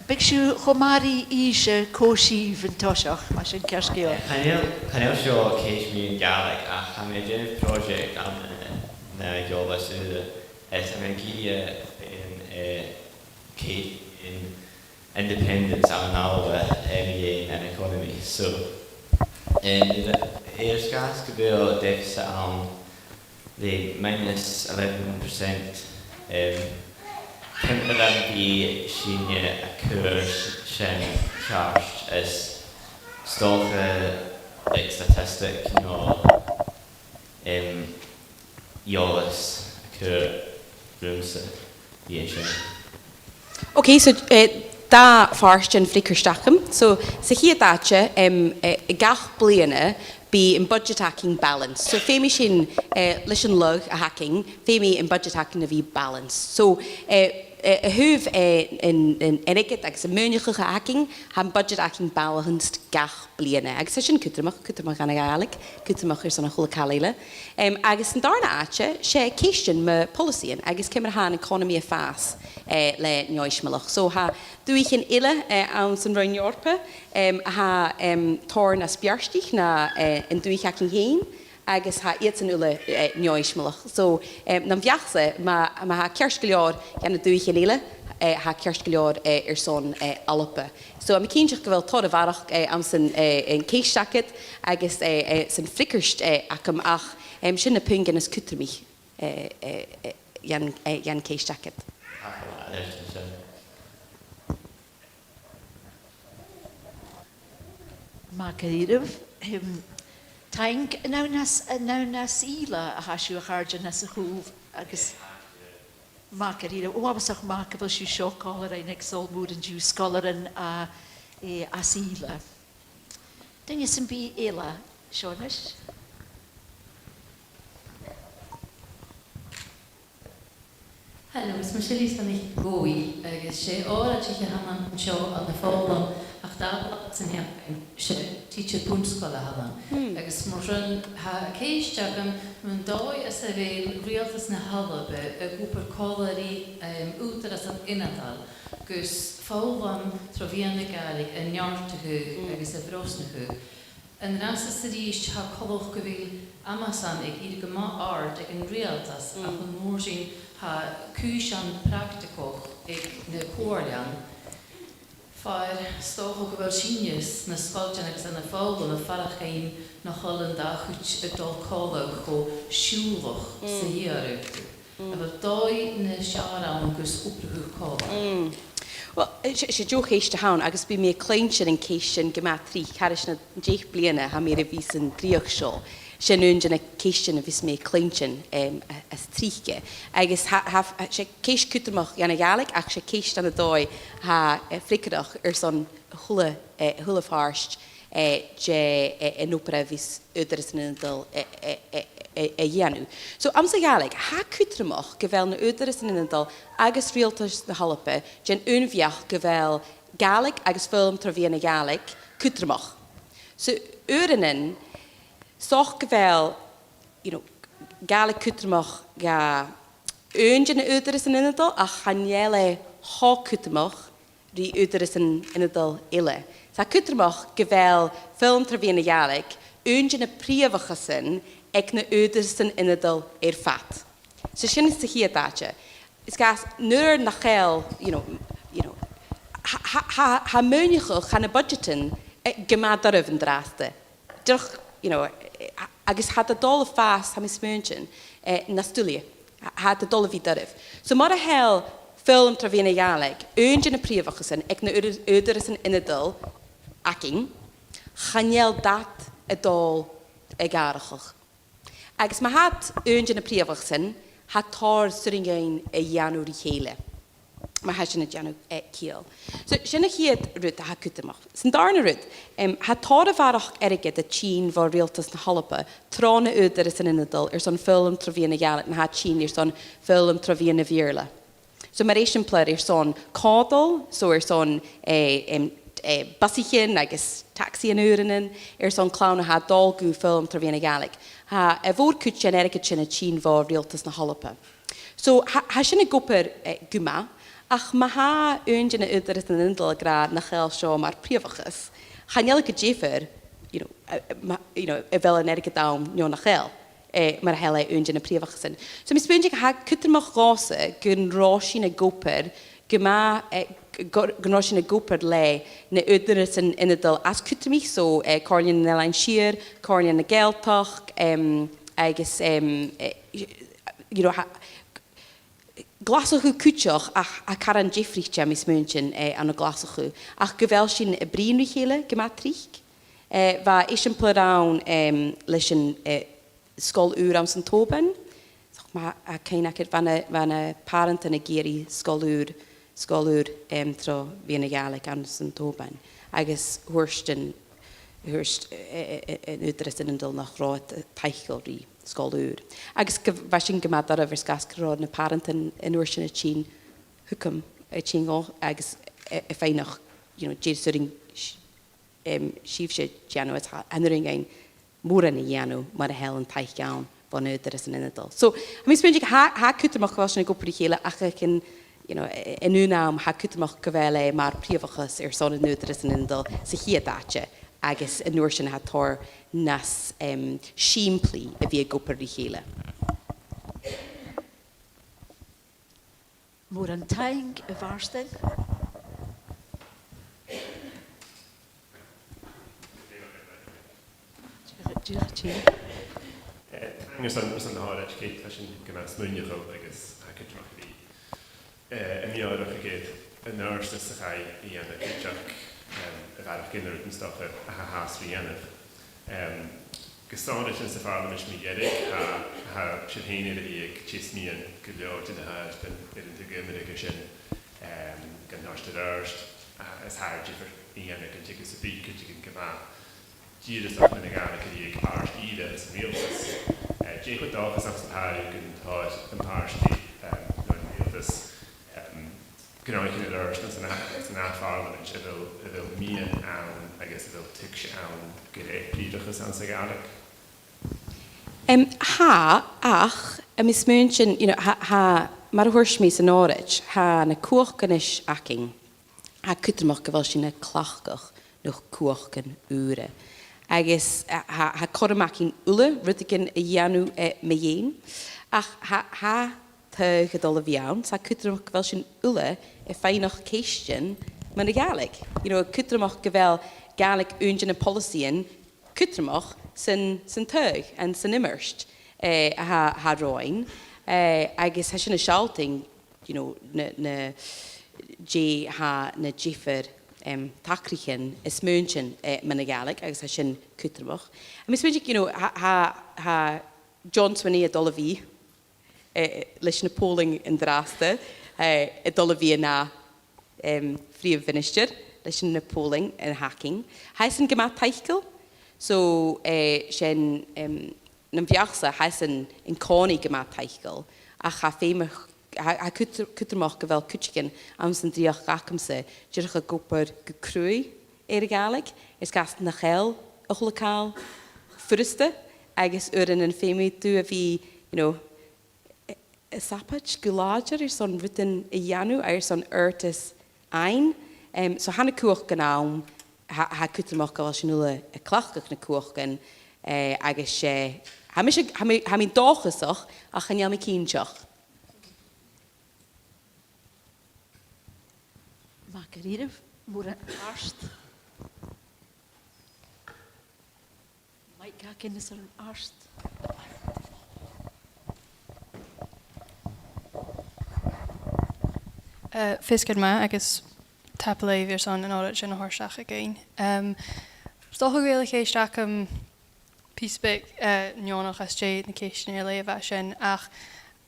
Bidh sibh cho math ri innse cò sibh an toiseach, ma 's e sin ceart gu leòr. Chan eil, chan eil seo ceist mu dheidhinn Gàidhlig, ach tha mi a' dèanamh project ann an, na Gàidhealtachd, is tha mi ag iarraidh, um, eh, ceist, um, independence ann an Alba, um, an economy. So, um, air sgàth 's gu bheil deficit ann le minus eleven percent, um, ciamar a bhios sinne a' cur sin ceart, is dòcha, like, statistic no, um, eòlas a' cur riumsa a dh'innse. Ok, so, eh, dà phàirt dhen fhreagairt agam. So, sa chiad àite, em, eh, gach bliadhna, bidh am budget againn balanced. So, feumaidh sinn, eh, leis an lagh a th' againn, feumaidh am budget againn a bhith balanced. So, eh, eh, a thaobh, eh, an, an, an airgead agus am maoineachadh a th' againn, tha am budget againn balanced gach bliadhna. Agus tha sin cudromach, cudromach dhan a' Ghàidhlig, cudromach airson a h-uile càil eile. Em, agus san dàrna àite, 's e ceistean mu poileasaidhean agus ciamar a tha an economy a' fàs, eh, le neo-eisimeileachd. So tha dùthchannan eile, eh, anns an Roinn Eòrpa, em, a tha, em, tòrr nas beartaich na, eh, an dùthaich againn fhèin, agus tha iadsan uile, eh, neo-eisimeileach. So, eh, nam bheachd-sa, ma, ma tha e ceart gu leòr dha na dùthchannan eile, eh, tha e ceart gu leòr, eh, airson, eh, Alba. So, tha mi cinnteach gu bheil tòrr a bharrachd, eh, anns an, eh, an ceist agad agus, eh, eh, san fhreagairt, eh, agam ach, em, sin na puingean as cudromaiche, eh, eh, eh, dhan, eh, dhan cheist agad. Math dha-rìribh. Em, taing. An ann às, an ann às Ìle a tha sibh, a chàirdean, às a' Chùil agus math dha-rìribh. Ò, uabhasach math gu bheil sibh seo còmhla rinn aig Sabhal Mòr an-diugh, sgoilearan a, eh, às Ìle. Duine sam bith eile, seo a-nis. Hello, is mise Lisa NicDhòmhnaill, agus 's e òraidiche a th' annam an seo ann am foghlam, ach dà bhliadhna às an t-seachdain, 's e tidsear bun-sgoile a th' annam. Hmm. Agus mar sin, tha ceist agam mun dòigh anns a bheil Riaghaltas na h-Alba ag obair còmhla ri, em, ùghdarrasan ionadail gus foghlam tro mheadhan na Gàidhlig a neartachadh, mm, agus a bhrosnachadh. An-dràsta 's a-rithist tha coltach gu bheil amas ann aig ìre gu math àrd aig an riaghaltas, mm, ach an uair sin tha cùisean practaigeach aig na comhairlean. Far 's dòcha gu bheil sinne sna sgoiltean agus ann am foghlam a' faireachdainn nach eil an dà chuid a' dol còmhla cho siùbhlach 's a, mm, dh'iarradh. Mm. A bheil dòigh nas fheàrr ann gus obrachadh còmhla? Mm. Well, 's e, 's e deagh cheist a th' ann, agus bidh mi a' cluinntinn an ceist sin gu math tric, thairis air na deich bliadhna a tha mi air a bhith san dreuchd seo. 'S e aon de na ceistean a bhios mi a' cluinntinn, em, a-, as trice. Agus tha, tha, 's e ceist cudromach dhan a' Ghàidhlig, ach 's e ceist ann an dòigh a tha, eh, freagarrach airson a h-uile, eh, a h-uile pàirt eh, de, eh, an obair a bhios ùghdarrasan ionadail, eh, eh, eh, eh, a' dèanamh. So, anns a' Ghàidhlig, tha e cudromach gu bheil na ùghdarrasan ionadail agus Riaghaltas na h-Alba den aon bheachd gu bheil Gàidhlig agus foghlam tro mheadhan na Gàidhlig cudromach. So, uaireannan, 's dòcha gu bheil, you know, Gàidhlig cudromach dha aon de na ùghdarrasan ionadail, ach chan eil e cho cudromach ri ùghdarrasan ionadail eile. 'S tha e cudromach gu bheil foghlam tro mheadhan na Gàidhlig aon de na prìomhachasan aig na ùghdarrasan ionadail air fad. So sin sa chiad àite. Is gus nuair nach eil, you know, you know, tha, tha, tha, tha maoineachadh, tha na budgetan, eh, gu math doirbh an-dràsta. Dìreach, you know, eh, agus tha iad a' dol a' fàs, tha mi a' smaointinn, eh, nas duilghe. Tha, tha iad a' dol a bhith doirbh. So mura h-eil foghlam tro mheadhan na Gàidhlig aon de na prìomhachasan aig na ùghda-, ùghdarrasan ionadail againn, chan eil dad a' dol a dh'atharrachadh. Agus ma tha iad aon de na prìomhachasan, tha tòrr 's urrainn dhuinn a dhèanamh ri chèile. ma tha sinn a' dèanamh, eh, ciall. So, sin a' chiad rud a tha cudromach. 'S an dàrna rud, em, tha tòrr a bharrachd airgid a' tighinn bho Riaghaltas na h-Alba tro na h-ùghdarrasan ionadail airson foghlam tro mheadhan na Gàidhlig na tha a' tighinn airson foghlam tro mheadhan na Beurla. So, mar eisimpleir airson còmhdhail, so airson, eh, em, eh, busaichean agus tagsaidhean uaireannan, airson clann a tha a' dol gu foghlam tro mheadhan na Gàidhlig. Tha a' mhòr-chuid dhen airgead sin a' tighinn bho Riaghaltas na h-Alba. So, tha, tha sin ag obair, eh, gu math, ach ma tha aon de na h-ùghdarrasan ionadail ag ràdh nach eil seo mar phrìomhachas, chan eil e gu diofar, you know, a, a, ma, you know, a bheil an t-airgead ann no nach eil, eh, mura h-eil e aon de na prìomhachasan. So, tha mi a' smaointinn gu bheil e cudromach dhòmhsa gun robh sinn ag obair gu math, eh, gu, gun robh sinn ag obair le na h-ùghdarrasan ionadail as cudromaiche, so, eh, Comhairle nan Eilean Siar, Comhairle na Gàidhealtachd, em, agus, em, eh, you know, tha, Glaschu cuideachd, ach, ach caran diofraichte, tha mi a' smaointinn, eh, ann an Glaschu. Ach gu bheil sinn a' bruidhinn ri chèile gu math tric. Eh, bha eisimpleir ann, em, leis an, eh, sgoil ùr anns an t-Òban. So, ma tha cuimhne agad, bha na, bha na pàrantan ag iarraidh sgoil ùr, sgoil ùr, em, tro mheadhan na Gàidhlig anns an t-Òban. Agus thuirt an, thuirt, eh, eh, eh, an ùghdarras ionadail nach robh iad, eh, taiceil ri sgoil ùr. Agus gu, bha sin gu math doirbh air sgàth 's gun robh na pàrantan an uair sin a' tighinn thugam, a' tighinn dhomh, agus, eh, a' faighneachd, you know, dè as urrainn s-, em, sibhse dèanamh, is chan urrainn dhuinn mòran a dhèanamh mura h-eil an taic ann bhon ùghdarrasan ionadail. So, tha mi a' smaointinn gu bheil, tha e cudromach gu bheil sinn ag obair ri chèile, ach aig an, you know, a-, an aon àm, tha e cudromach gu bheil e mar phrìomhachas airson an ùghdarrasan ionadail sa chiad àite, agus an uair sin tha tòrr nas, em, sìmplidh a bhith ag obair ri chèile. Mòran taing, a Mhàrtainn. Dìreach, dìreach. Eh, taing airson, airson na h-òraid, Kate, tha sinn gu math smaoineachail agus tha e cudromach a bhith, eh, a' meòrachadh air an adhartas a chaidh a dhèanamh cuideachd, em, a bharrachd air na rudan 's dòcha a tha fhathast ri dhèanamh. Em, gu sònraichte anns a' Phàrlamaid mu dheireadh, tha, tha sibh fhèin air a bhith a' teasmaidheadh gu leòr de na h-àireamhan air an taobh Gàidhlig sin, em, gun toirt air adhart, a, is tha e diofar a dhèanamh gun teagamh sam bith cuideigin gu math dìreach mun a' Ghàidhlig a bhith aig pàirt-ìre san riaghaltas. Eh, dè cho dòchasach 's a tha thu gun toir am pàrtaidh, em, no an riaghaltas, em, gnothaichean air adhart san a-, san ath Phàrlamaid, a bheil, a bheil miann ann agus a bheil tuigse ann gur e prìomhachas anns a' Ghàidhlig? Em, tha, ach, tha mi a' smaointinn, you know, tha, tha, mar a thuirt mi san òraid, tha na cumhachdan a th' againn, tha e cudromach gu bheil sinn a' cleachdadh na cumhachdan ùra. Agus, eh, tha, tha cothrom againn uile rudeigin a dhèanamh, eh, mu dheidhinn. Ach tha, tha taghadh a' dol a bhith ann, 's tha e cudromach gu bheil sinn uile a' faighneachd ceistean mun a' Ghàidhlig. You know, cudromach gu bheil Gàidhlig aon de na poileasaidhean cudromach san, san taghadh and san iomairt, eh, a tha, tha romhainn. Eh, agus tha sin a' sealltainn, you know, na, na, dè tha na diofar, em, tachraichean a' smaointinn, eh, mun a' Ghàidhlig, agus tha sin cudromach. Tha mi a' smaointinn, you know, tha, tha, tha John Swinney a' dol a bhith eh, leis na poll-ais an-dràsta, eh, a' dol a bhith na, em, Prìomh Mhinistear leis na poll-ais a th' againn. Tha esan gu math taiceil, so, eh, sin, em, nam bheachd-sa, tha esan an-còmhnaidh gu math taiceil, ach tha feum, tha, tha cudr-, cudromach gu bheil cuideigin anns an dreuchd agamsa dìreach ag obair gu cruaidh air a' Ghàidhlig, air sgàth 's nach eil a h-uile càil furasta, agus uaireannan feumaidh tu a bhith, you know, a' sabaid gu làidir airson rudan a dhèanamh, airson adhartas fhaighinn. Em, so tha na cumhachdan ann, tha, tha e cudromach gu bheil sinn uile a' cleachdadh na cumhachdan, eh, agus, eh, tha mise, tha mi, tha mi dòchasach, ach chan eil mi cinnteach. Math dha-rìribh, mòran àrd. Mic againn airson an àrd. Eh, feasgar math agus tapadh leibh airson an òraid sin a thoirt seachad dhuinn. Em, 's dòcha gu bheil a' cheist agam pìos beag, eh, neònach às dèidh na ceistean air leth a bha sin, ach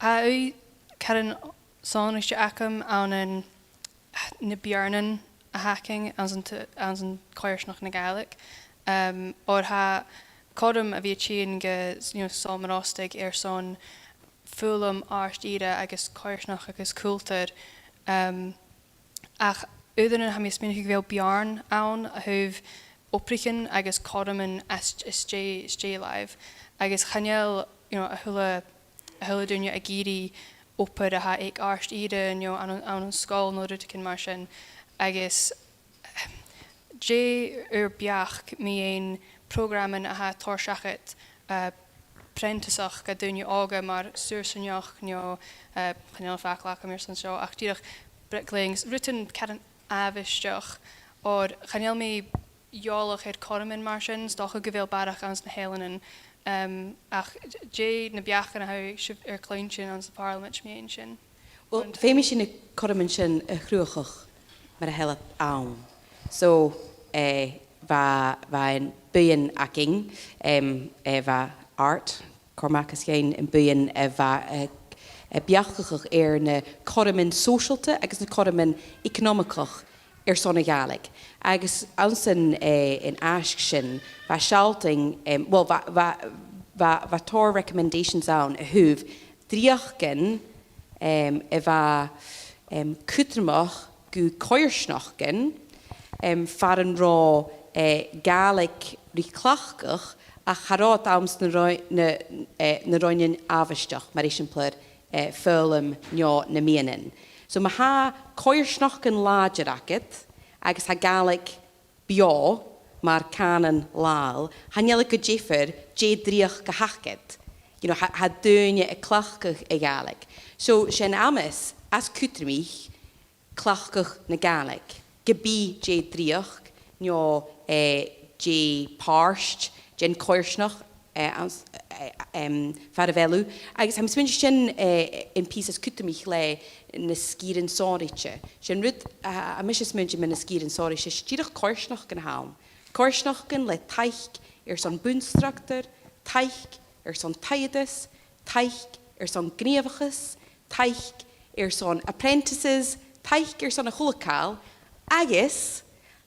tha ùidh caran sònraichte agam ann an na beàrnan a th' againn anns an t-, anns a' choimhearsnachd na Gàidhlig. Um, oir tha cothrom a bhith a' tighinn gu, you know, Sabhal Mòr Ostaig airson foghlam àrd-ìre agus coimhearsnachd agus cultar. Um, ach uaireannan tha mi a' smaoineachadh gu bheil beàrn ann a thaobh obraichean agus cothroman às, às dèidh, às dèidh làimh. Agus chan eil, you know, a h-uile, a h-uile duine ag iarraidh obair a tha aig àrd-ìre, you know, ann an, ann an sgoil no rudeigin mar sin. Agus dè ur beachd mu dheidhinn prògraman a tha a' toirt seachad, eh, prentisachd do dhaoine òga mar saorsainneach no, eh, chan eil fhios agam airson seo, ach dìreach bricklaying, rudan caran àbhaisteach, oir chan eil mi eòlach air cothroman mar sin, 's dòcha gu bheil barrachd anns na h-eileanan, em, ach dè na beachdan a tha sibh air cluinntinn anns a' Phàrlamaid mu dheidhinn sin? Uill, feumaidh sinn na cothroman sin a chruthachadh mar a tha iad ann. So, eh, bha, bha am buidheann againn, em, eh, bha Art Cormack is e am buidheann a bha, eh, a' beachdachadh air na cothroman sòisealta agus na cothroman eaconamach airson a' Ghàidhlig. Agus anns an, eh, an aithisg sin, bha e a' sealltainn, em, uill, bha, bha, bha, bha tòrr recommendations ann a thaobh dreuchdan, em, a bha, em, cudromach gu coimhearsnachdan, em, far an robh, eh, Gàidhlig ri chleachdadh, ach cha robh iad anns na ro-, na, eh, na roinnean àbhaisteach, mar eisimpleir, eh, foghlam no na meadhanan. So ma tha coimhearsnachdan làidir agad, agus tha Gàidhlig beò mar cànan làitheil, chan eil e gu diofar dè an dreuchd a th' agad. You know, tha, tha daoine a' cleachdadh a' Ghàidhlig. So, 's e an amas as cudromaiche cleachdadh na Gàidhlig, ge bith dè an dreuchd, no, eh, dè pàirt den choimhearsnachd, eh, anns, eh, em, far a bheil thu. Agus tha mi a' smaoineachadh sin, eh, am pìos as cudromaiche le na sgìrean sònraichte. 'S e an rud, a, a, tha mise a' smaoineachadh mu na sgìrean sònraichte, 's e dìreach coimhearsnachdan a th' ann. Coimhearsnachdan le taic airson bun-structar, taic airson taigheadas, taic airson gnìomhachas, taic airson apprentices, taic airson a h-uile càil, agus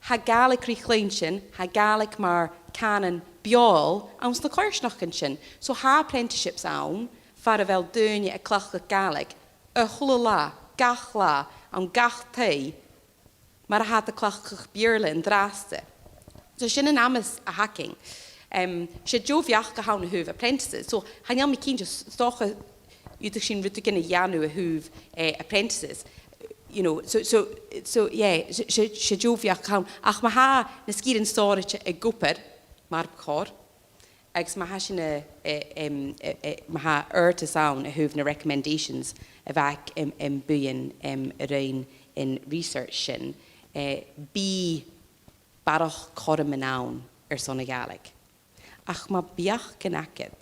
tha Gàidhlig ri chluinntinn, tha Gàidhlig mar chànan beòthail anns na coimhearsnachdan sin. So tha apprenticeships ann, far a bheil daoine a' cleachdadh Gàidhlig a h-uile latha, gach latha, ann gach taigh, mar a tha iad a' cleachdadh Beurla an-dràsta. So sin an amas a th' againn. Em, 's e deagh bheachd a th' ann a thaobh apprentices. So chan eil mi cinnteach, 's dòcha, dh'fhaodadh sinn rudeigin a dhèanamh a thaobh, eh, apprentices. You know, so, so, so, yeah, 's e, 's e, 's e deagh bheachd a th' ann. Ach ma tha na sgìrean sònraichte ag obair mar bu chòir, agus ma tha sinn a', a', em, a', a', ma tha adhartas ann a thaobh na recommendations a bh' aig, em, am buidheann, em, a rinn an research sin, eh, bidh barrachd cothroman ann airson a' Ghàidhlig. Ach ma tha beachdan agad,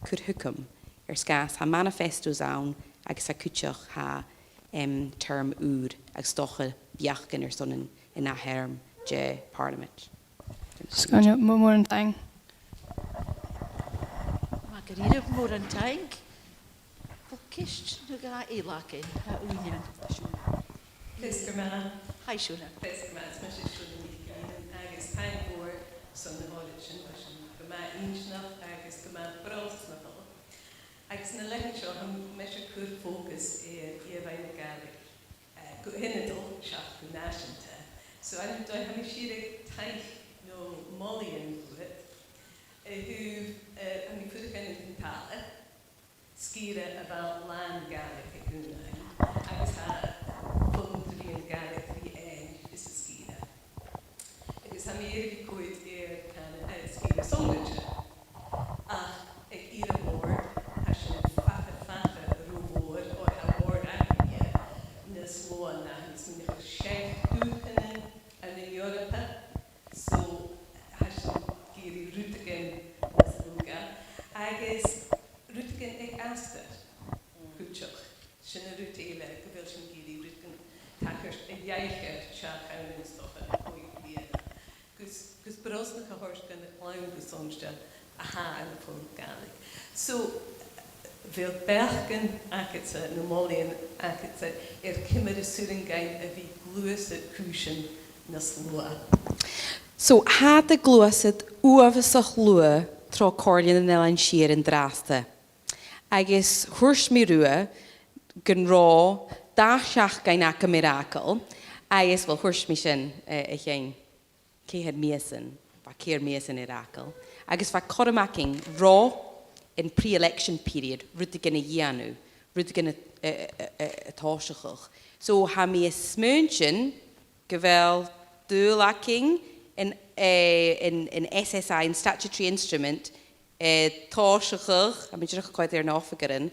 cuir thugam, air sgàth 's tha manifestos ann agus tha cuideachd, tha, em, term ùr agus 's dòcha beachdan airson an, an ath therm de Pàrlamaid. Sgoinneil, mò-, mòran taing. Math dha-rìribh, mòran taing. Bheil ceist no dhà eile againn, a Uilleam? Feasgar math. Hi, Shona. Feasgar math, is mise Shona NicFhionghain, agus taing mhòr airson na h-òraid sin, bha sin gu math inntinneach agus gu math brosnachail. Agus na leithid seo, tha mise a' cur focus air ìomhaigh na Gàidhlig, eh, gu h-ionadail seach gu nàiseanta. So, an-diugh, tha mi a' sireadh taic no molaidhean bhuat, a thaobh, eh, tha mi a' fuireach ann an Dùn Tàile, sgìre a bha làn Gàidhlig aig aon àm, agus tha foghlam tro mheadhan Gàidhlig ri fhaighinn anns an sgìre. Agus tha mi air a bhith a' coimhead air cànan, eh, sgìre sònraichte. Ach aig ìre mòr, tha sin fada, fada ro mhòr, oir tha mòran againne nas motha na, tha mi a' smaoineachadh, seachd dùthchannan ann an Eòrpa. So, tha sinn ag iarraidh rudeigin nas lugha. Agus rudeigin aig astar cuideachd. Sin an rud eile, gu bheil sinn ag iarraidh rudeigin a thachairt a dh'aithghearr seach ann an, is dòcha, còig bliadhna. Gus, gus brosnachadh a thoirt dhan a' chlann gu sònraichte a tha ann am foghlam Gàidhlig. So, bheil beachdan agadsa, no molaidhean agadsa, air ciamar as urrainn dhuinn a bhith a' gluasad cùisean nas luaithe? So, tha iad a' gluasad uabhasach luath tro Comhairle nan Eilean Siar an-dràsta. Agus thuirt mi riutha gun robh dà sheachdain agam air fhàgail, agus, well, thuirt mi sin, eh, a chionn ceithir mìosan, bha ceithir mìosan air fhàgail, agus bha cothrom againn ro an pre-election period rudeigin a dhèanamh, rudeigin a, a, a, a, a tòiseachadh. So, tha mi a' smaointinn gu bheil dùil againn an, eh, an, an S S I, an statutory instrument, eh, tòiseachadh, tha mi dìreach a' coimhead air na h-oifigearan,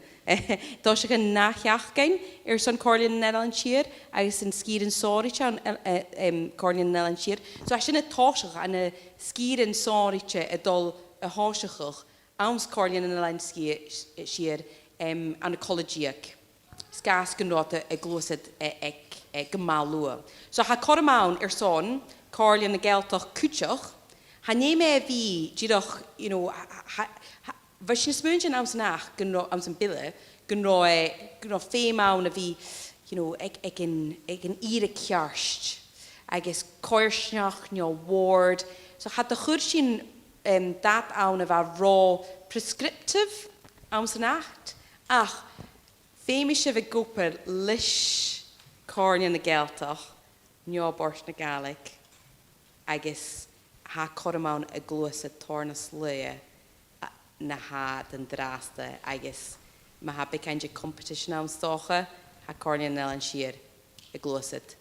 tòiseachadh an ath sheachdain airson Comhairle nan Eilean Siar agus an sgìrean sònraichte ann, eh, eh, em, Comhairle nan Eilean Siar. So, tha sin a' tòiseachadh, ann an sgìrean sònraichte a' dol a thòiseachadh anns Comhairle nan Eilean Sgi-, Siar, em, ann an cola-deug. 'S gu bheil gun robh iad a' gluasad, eh, aig, eh, gu math luath. So tha cothrom ann airson Comhairle na Gàidhealtachd cuideachd, chan e mi a bhith dìreach, you know, tha, tha, tha, bha sinn a' smaointinn anns an ath gun robh, anns a' bhile, gun robh, eh, gun robh feum ann a bhith, you know, aig, aig an, aig an ìre cheart, agus coimhearsnachd no ward. So cha do chuir sinn, em, dad ann a bha ro prescriptive anns an ath, ach feumaidh sibh a bhith ag obair leis Comhairle na Gàidhealtachd no Bòrd na Gàidhlig, agus tha cothrom ann a' gluasad tòrr nas luaithe, a, na tha iad an-dràsta, agus ma tha beagan de competition ann, 's dòcha, tha Comhairle nan Eilean Siar a' gluasad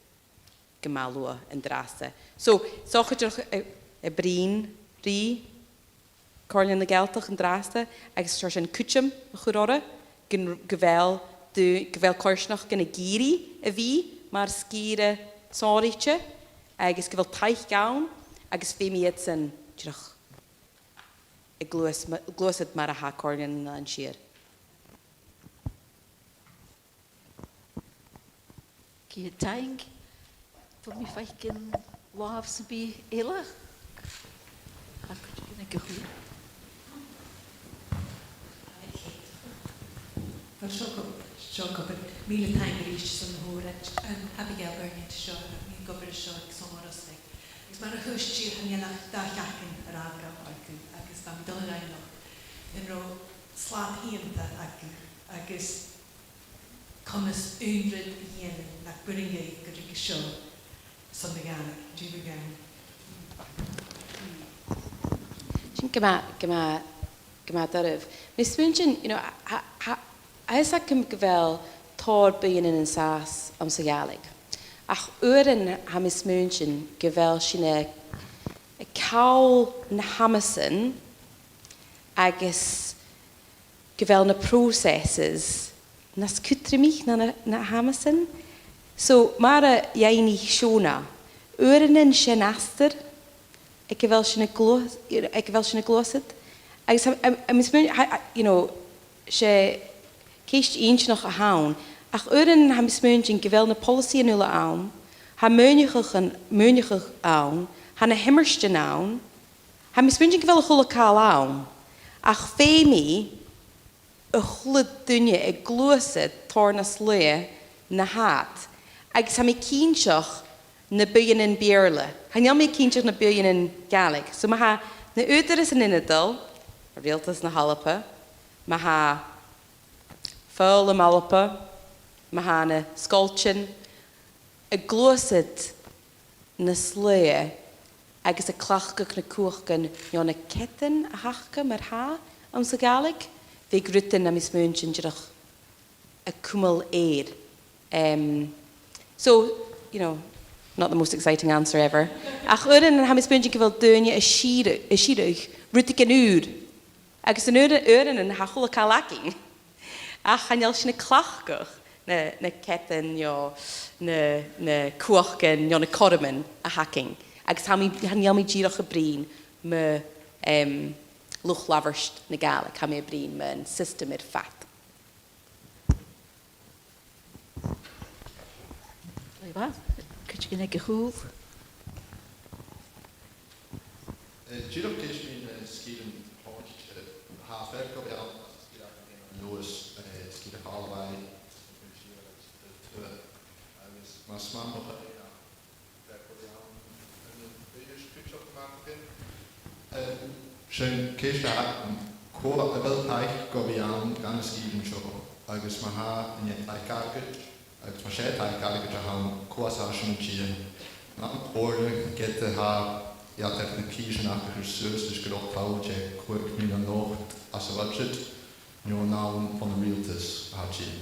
gu math luath an-dràsta. So, 's dòcha dìreach a, a' bruidhinn ri Comhairle na Gàidhealtachd an-dràsta, agus 's e sin cuideam a chur orra, gun, gu bheil dà-, gu bheil coimhearsnachdan ag iarraidh a bhith mar sgìre sònraichte, agus gu bheil taic ann, agus feumaidh iadsan dìreach a' gluas-, a' gluasad mar a tha Comhairle nan Eilean Siar. Ceud taing. Feumaidh mi faicinn làmh sam bith eile. Tha cuideigin aig a' chùl. Well, seo gu-, seo gu bhith, mìle taing a-rithist airson na h-òraid. Em, Abigail Byrne a th' ann, tha mi ag obair an seo aig Sabhal Mòr Ostaig. Agus mar a thuirt sibh, chan eil ach dà sheachdain air fhàgail agaibh, agus bha mi a' dol a dh'fhaighneachd an robh slàinte-shìonta agaibh, agus comas aon rud a dhèanamh nach b' urrainn dhuibh gu ruige seo son na Gàidhlig, dè bha gann? Sin gu math, gu math, gu math doirbh. Tha mi a' smaointinn, you know, tha, tha, tha fhios agam gu bheil tòrr buidhnean an sàs anns a' Ghàidhlig. Ach uaireannan tha mi a' smaointinn gu bheil sinn a', a' call na h-amasan agus gu bheil na processes nas cudromaiche na, na, na h-amasan. So, mar a dh'fhaighnich Shona, uaireannan 's e an astar aig a bheil sinn a' gluas-, aig a bheil sinn a' gluasad. Agus tha, tha, tha mi a' smaoin-, tha, tha, you know, 's e ceist inntinneach a th' ann. Ach uaireannan tha mi a' smaointinn gu bheil na poileasaidhean uile ann, tha maoineachadh an, maoineachadh ann, tha na h-iomairtean ann, tha mi a' smaointinn gu bheil a h-uile càil ann, ach feumaidh a h-uile duine a' gluasad tòrr nas luaithe na tha iad. Agus tha mi cinnteach na buidhnean Beurla. Chan eil mi cinnteach na buidhnean Gàidhlig. So ma tha na ùghdarrasan ionadail, Riaghaltas na h-Alba, ma tha Foghlam Alba, ma tha na sgoiltean, a' gluasad nas luaithe agus a' cleachdadh na cumhachdan no na ceadan a th' aca mar-thà anns a' Ghàidhlig, bhiodh rudan, tha mi a' smaointinn, dìreach a' cumail air. Em, so, you know, not the most exciting answer ever. Ach uaireannan tha mi a' smaointinn gu bheil daoine a' sireadh, a' sireadh rudeigin ùr. Agus an uair, uaireannan tha a h-uile càil againn. Ach chan eil sinn a' cleachdadh na, na ceadan, no na, na cumhachdan, no na cothroman a th' againn. Agus tha mi, chan eil mi dìreach a' bruidhinn mu, em, luchd-labhairt na Gàidhlig, tha mi a' bruidhinn mun system air fad. Glè mhath. Cuideigin aig a' chùl. Eh, dìreach ceist mu na sgìrean sònraichte, tha fear gu bhith ann às an sgìre agam fhìn, Leòdhas, eh, sgìre Chaluim, agus, eh, agus mas math mo chuimhne, eh, bha e gu bhith ann an, an Uibhist cuideachd, mar a bheil. Eh, sin ceist a th' agam, cò a bheil taic gu bhith ann dha na sgìrean seo, agus ma tha, an e taic airgid, agus mas e taic airgid a th' ann, cò às a tha sin a' tighinn? An ann a' chomhairle, ged a tha iad air na prìsean aca a chur suas, is gu robh toil aig còig millean not às a' bhuidseat, no an ann bhon an riaghaltas a tha e a' tighinn?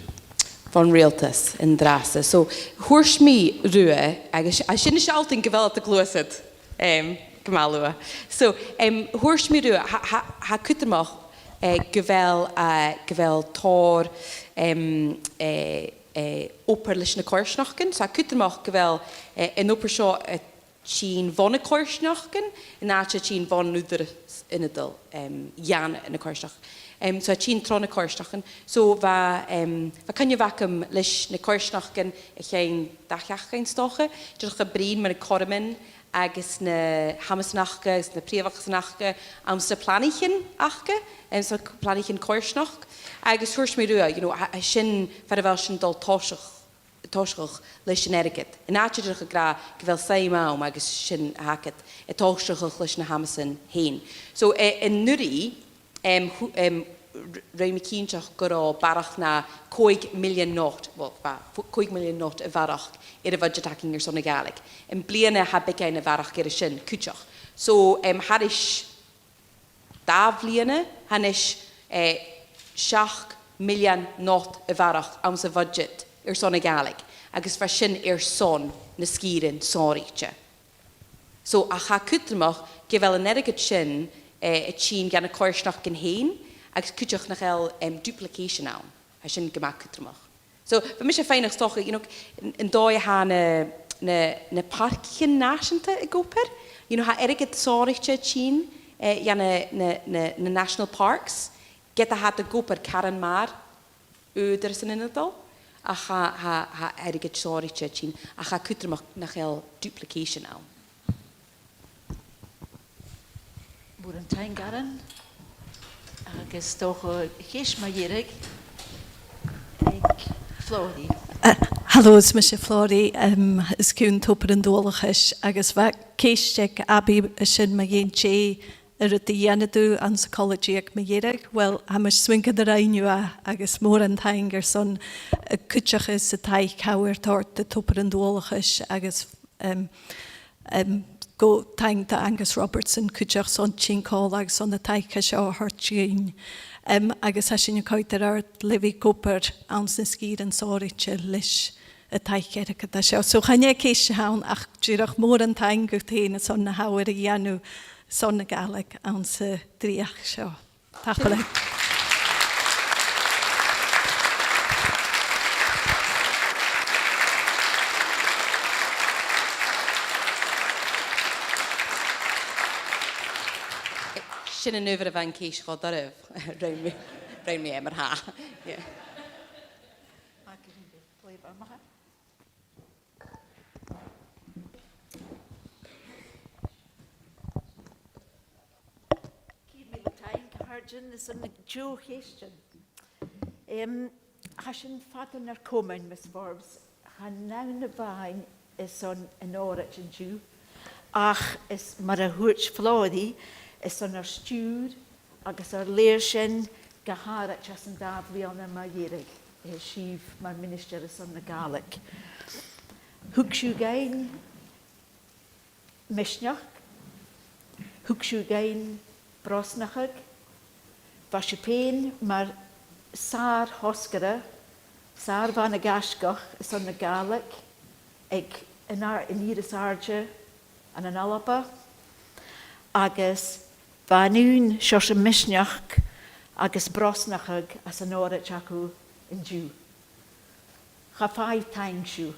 Bhon riaghaltas an-dràsta. So, thuirt mi riutha, agus, agus sin a' sealltainn gu bheil iad a' gluasad, em, gu math luath. So, em, thuirt mi riutha, tha, tha, tha e cudromach, eh, gu bheil, eh, gu bheil tòrr, em, eh, eh, obair leis na coimhearsnachdan. So, tha e cudromach gu bheil, eh, an obair seo a' tighinn bho na coimhearsnachdan, an àite a' tighinn bhon Ùghdarras Ionadail, em, dhan na coimhearsnachdan. Em, so, a' tighinn tro na coimhearsnachdan. So, bha, em, bha coinneamh agam leis na coimhearsnachdan o chionn dà sheachdain, 's dòcha, dìreach a' bruidhinn mu na cothroman agus na h-amasan aca agus na prìomhachasan aca anns na planaichean aca, em, so planaichean coimhearsnachd. Agus thuirt mi riutha, you know, tha, tha sin, far a bheil sinn a' dol tòiseachadh tòiseachadh leis an airgead. An àite dìreach ag ràdh gu bheil suim ann agus sin a th' agad, a' tòiseachadh leis na h-amasan fhèin. So, eh, an-uiridh, em, thu-, em, r-, rinn mi cinnteach gun robh barrachd na còig millean not, well, bha, f-, còig millean not a bharrachd air a' bhuidseat againn airson na Gàidhlig. Am-bliadhna tha beagan a bharrachd air a sin cuideachd. So, em, thairis dà bhliadhna, tha a-nis, eh, seachd millean not a bharrachd anns a' bhuidseat airson na Gàidhlig, agus bha sin airson na sgìrean sònraichte. So, ach tha e cudromach gu bheil an airgead sin, eh, a' tighinn dha na coimhearsnachdan fhèin, agus cuideachd nach eil, em, duplication ann. Tha sin gu math cudromach. So, bha mise a' faighneachd 's dòcha, you know, an, an dòigh a tha na, na, na pàircichean nàiseanta ag obair, you know, tha airgead sònraichte a' tighinn, eh, dha na, na, na, na national parks, ged a tha iad ag obair caran mar Ùghdarras an Ionadail, ach tha, tha, tha airgead sònraichte a' tighinn, ach tha e cudromach nach eil duplication ann. Mòran taing, Aaron. Agus 's dòcha ceist mu dheireadh aig Flòraidh. Eh, hello, is mise Flòraidh, em, às Comhairle Obrach an Dualchais, agus bha ceist aig Abbie an sin mu dheidhinn dè an rud a dhèanadh tu anns a' cholaiste mu dheireadh. Well, tha mise a' smaoineachadh gun do rinn thu e, agus mòran taing airson a' chuideachadh 's an taic a tha thu air toirt do dh'Obair an Dualchais agus Em, em, gu taing do Angus Robertson cuideachd son tighinn còmhla agus son an taic seo a thoirt dhuinn. Em, agus tha sinn a' coimhead air adhart le bhith ag obair anns na sgìrean sònraichte leis an taic airgid seo. So chan e ceist a th' ann ach dìreach mòran taing dhut fhèin airson na tha thu air a dhèanamh son na Gàidhlig anns an dreuchd seo. Tapadh leibh. Sin an adhbhar a bha an ceist cho doirbh. Rinn mi, rinn mi e mar-thà. Yeah. Ceud mìle taing, a chàirdean, airson na deagh cheistean. Em, tha sinn fada nar comain, Miss Forbes. Chan ann a-mhàin airson an òraid an-diugh, ach is mar a thuirt Flòraidh, airson ar stiùir agus ar lèirsean gu h-àraid anns an dà bhliadhna mu dheireadh, eh, sibh mar Ministear airson na Gàidhlig. Thug sibh dhuinn misneachd, thug sibh dhuinn brosnachadh, bha sibh fhèin mar sàr-thosgaire, sàr-bhana-gaisgeach airson na Gàidhlig aig an, an Ìre as Àirde ann an Alba, agus bha an aon seòrsa misneachd agus brosnachadh anns an òraid agaibh an-diugh. Cha fhaigh taing sibh.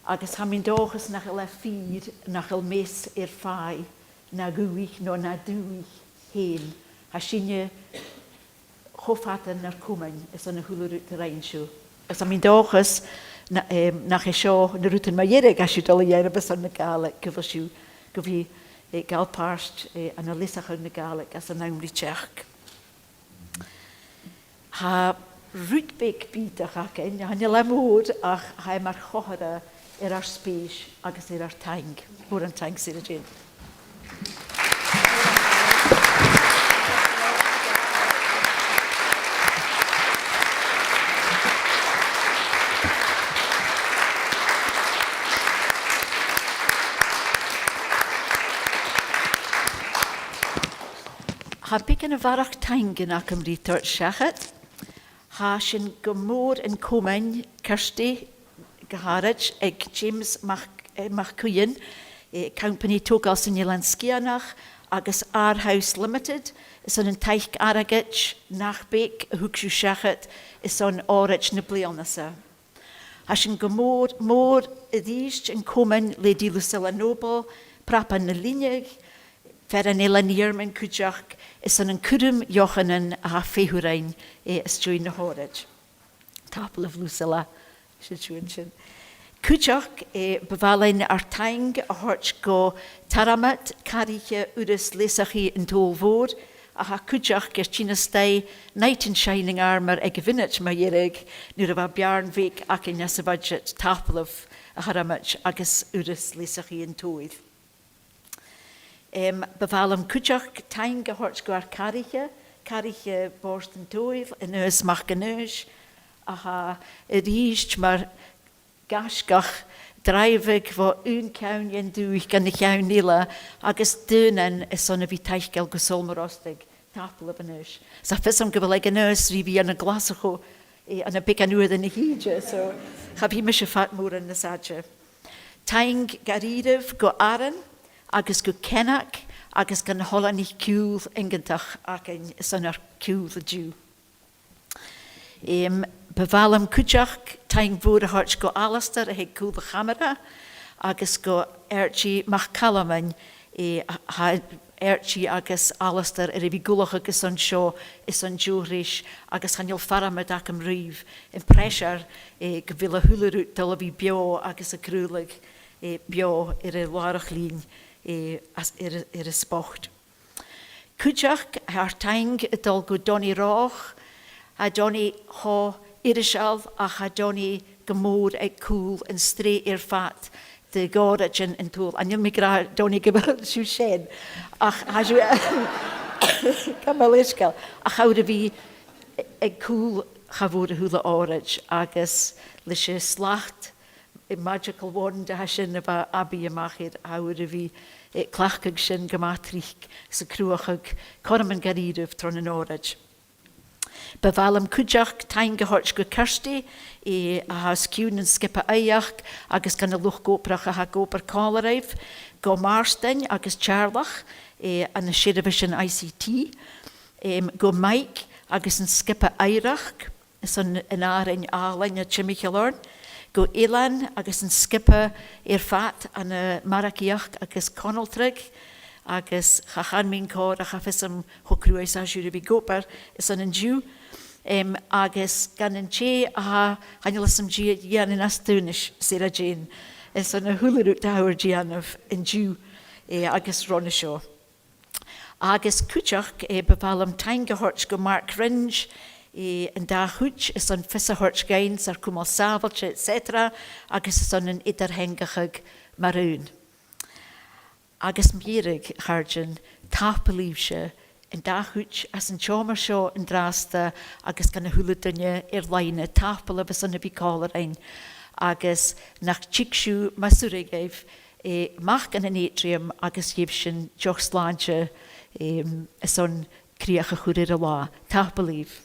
Agus tha mi an dòchas nach eil e fìor nach eil meas air fàidh na dhùthaich no na dùthaich fhèin. Tha sinne cho fada nar comain airson a h-uile rud a rinn sibh. Agus tha mi an dòchas na, em, nach e seo na rudan mu dheireadh a tha sibh a' dol a dhèanamh airson na Gàidhlig, gu bheil sibh, gu bhith, eh, a' gabhail pàirt, eh, ann an leasachadh na Gàidhlig anns an àm ri teachd. Tha rud beag bìodach againn, chan eil e mòr ach tha e mar chomharra air ar spèis agus air ar taing. Mòran taing, Sarah Jane. Tha beagan a bharrachd taingean agam ri toirt seachad. Tha sinn gu mòr an comain, Kirsty gu h-àraid, aig James Mac, eh, MacCuithein, eh, companaidh togail san Eilean Sgitheanach, agus Our House Limited, airson an taic airgid nach beag a thug sibh seachad airson òraid na bliadhna-sa. Tha sinn gu mòr, mòr a-rithist an comain le Dì Lucilla Noble, Prapa na Linne, fear an Eilein Iarmain cuideachd, airson an cuirm dheochannan a tha a' feitheamh rinn, eh, às dèidh na h-òraid. Tapadh leibh, Lucilla. Sin sibh an sin. Cuideachd, eh, bu mhath leinn ar taing a thoirt gu Tormod, cathraiche Urras Leasachaidh an t-Sabhail Mhòir, a tha cuideachd air tighinn a-staigh, knight in shining armour, aig a' mhionaid mu dheireadh, nuair a bha beàrn bheag againn anns a' bhuidseat. Tapadh leibh, a Thormoid, agus Urras Leasachaidh an t-Sabhail. Em, bu mhath leam cuideachd taing a thoirt gu ar cathraiche, cathraiche Bhòrd an t-Sabhail, Aonghas Mac Aonghais, a tha a-rithist mar gaisgeach, a' dràibheadh bho aon cheann dhen dùthaich gun a' cheann eile, agus daonnan airson a bhith a' taiceil gu Sabhal Mòr Ostaig. Tapadh leibh, Aonghas. 'S tha fios agam gu bheil e aig Aonghas ri bhith ann an Glaschu, eh, ann am beagan uairean a thìde, so cha bhi mise fad mòr nas fhaide. Taing dha-rìribh gu Aaron agus gu Ceannaig agus dha na h-oileanaich-ciùil iongantach againn airson ar ciùil an-diugh. Em, bu mhath leam cuideachd taing mhòr a thoirt gu Alasdair a th' aig cùl a' chamara agus gu Archie MacCalmain, eh, a, tha Archie agus Alasdair air a bhith ag ullachadh airson seo, airson deagh threis, agus chan eil farmad agam ribh. Am pressure, eh, gu bheil a h-uile rud a' dol a bhith beò agus a' craoladh, eh, beò air an làrach-lìn, eh, às, air, air an spot. Cuideachd, tha ar taing a' dol gu Donnie Roth, tha Donnie cho iriosal, ach tha Donnie gu mòr aig cùl an t-sreath air fad de dh'òraidean an t-Sabhail. Chan eil mi ag ràdh, Donnie, gu bheil sibh sean, ach tha sibh, chan eil leisgeul, ach tha thu air a bhith aig cùl cha mhòr a h-uile òraid, agus leis an slat, a magical wand a tha sin a bha abaidh a-mach air, tha thu air a bhith, eh, cleachdadh sin gu math tric 's a' cruthachadh cothroman dha-rìribh tron an òraid. Bu mhath leam cuideachd taing a thoirt gu Kirsty, eh, a tha os cionn an sgioba aoigheachd, agus dha na luchd-obrach a tha ag obair còmhla ribh, gu Màrtainn agus Teàrlach, eh, ann an seirbheisean I C T, em, gu Mike agus an sgioba oighreachd, airson an àrainn àlainn a tha timcheall oirnn, gu Ailean agus an sgioba air fad ann am margaidheachd agus conaltradh, agus cha chan mi an còrr ach tha fios agam cho cruaidh 's a tha sibh air a bhith ag obair airson an-diugh. Em, agus dhan an tè a tha, chan eil fhios agam dè a dhèanadh nas duine, Sarah Jane, airson a h-uile rud a tha thu air dèanamh an-diugh, eh, agus ron a seo. Agus cuideachd, eh, bu mhath leam taing a thoirt gu Mark Fringe, eh, an dà chuid, airson fios a thoirt dhuinn 's ar cumail sàbhailte, et cetera, agus airson an eadar-theangachadh mar aon. Agus mu dheireadh, a chàirdean, tapadh leibhse, an dà chuid às an t-seòmar seo an-dràsta, agus dhan a h-uile duine air-loidhne, tapadh leibh airson a bhith còmhla rinn, agus nach tig sibh, mas urrainn dhuibh, eh, a-mach dhan an atrium agus gheibh sinn deoch slàinte, em, airson crìoch a chur air an latha. Tapadh leibh.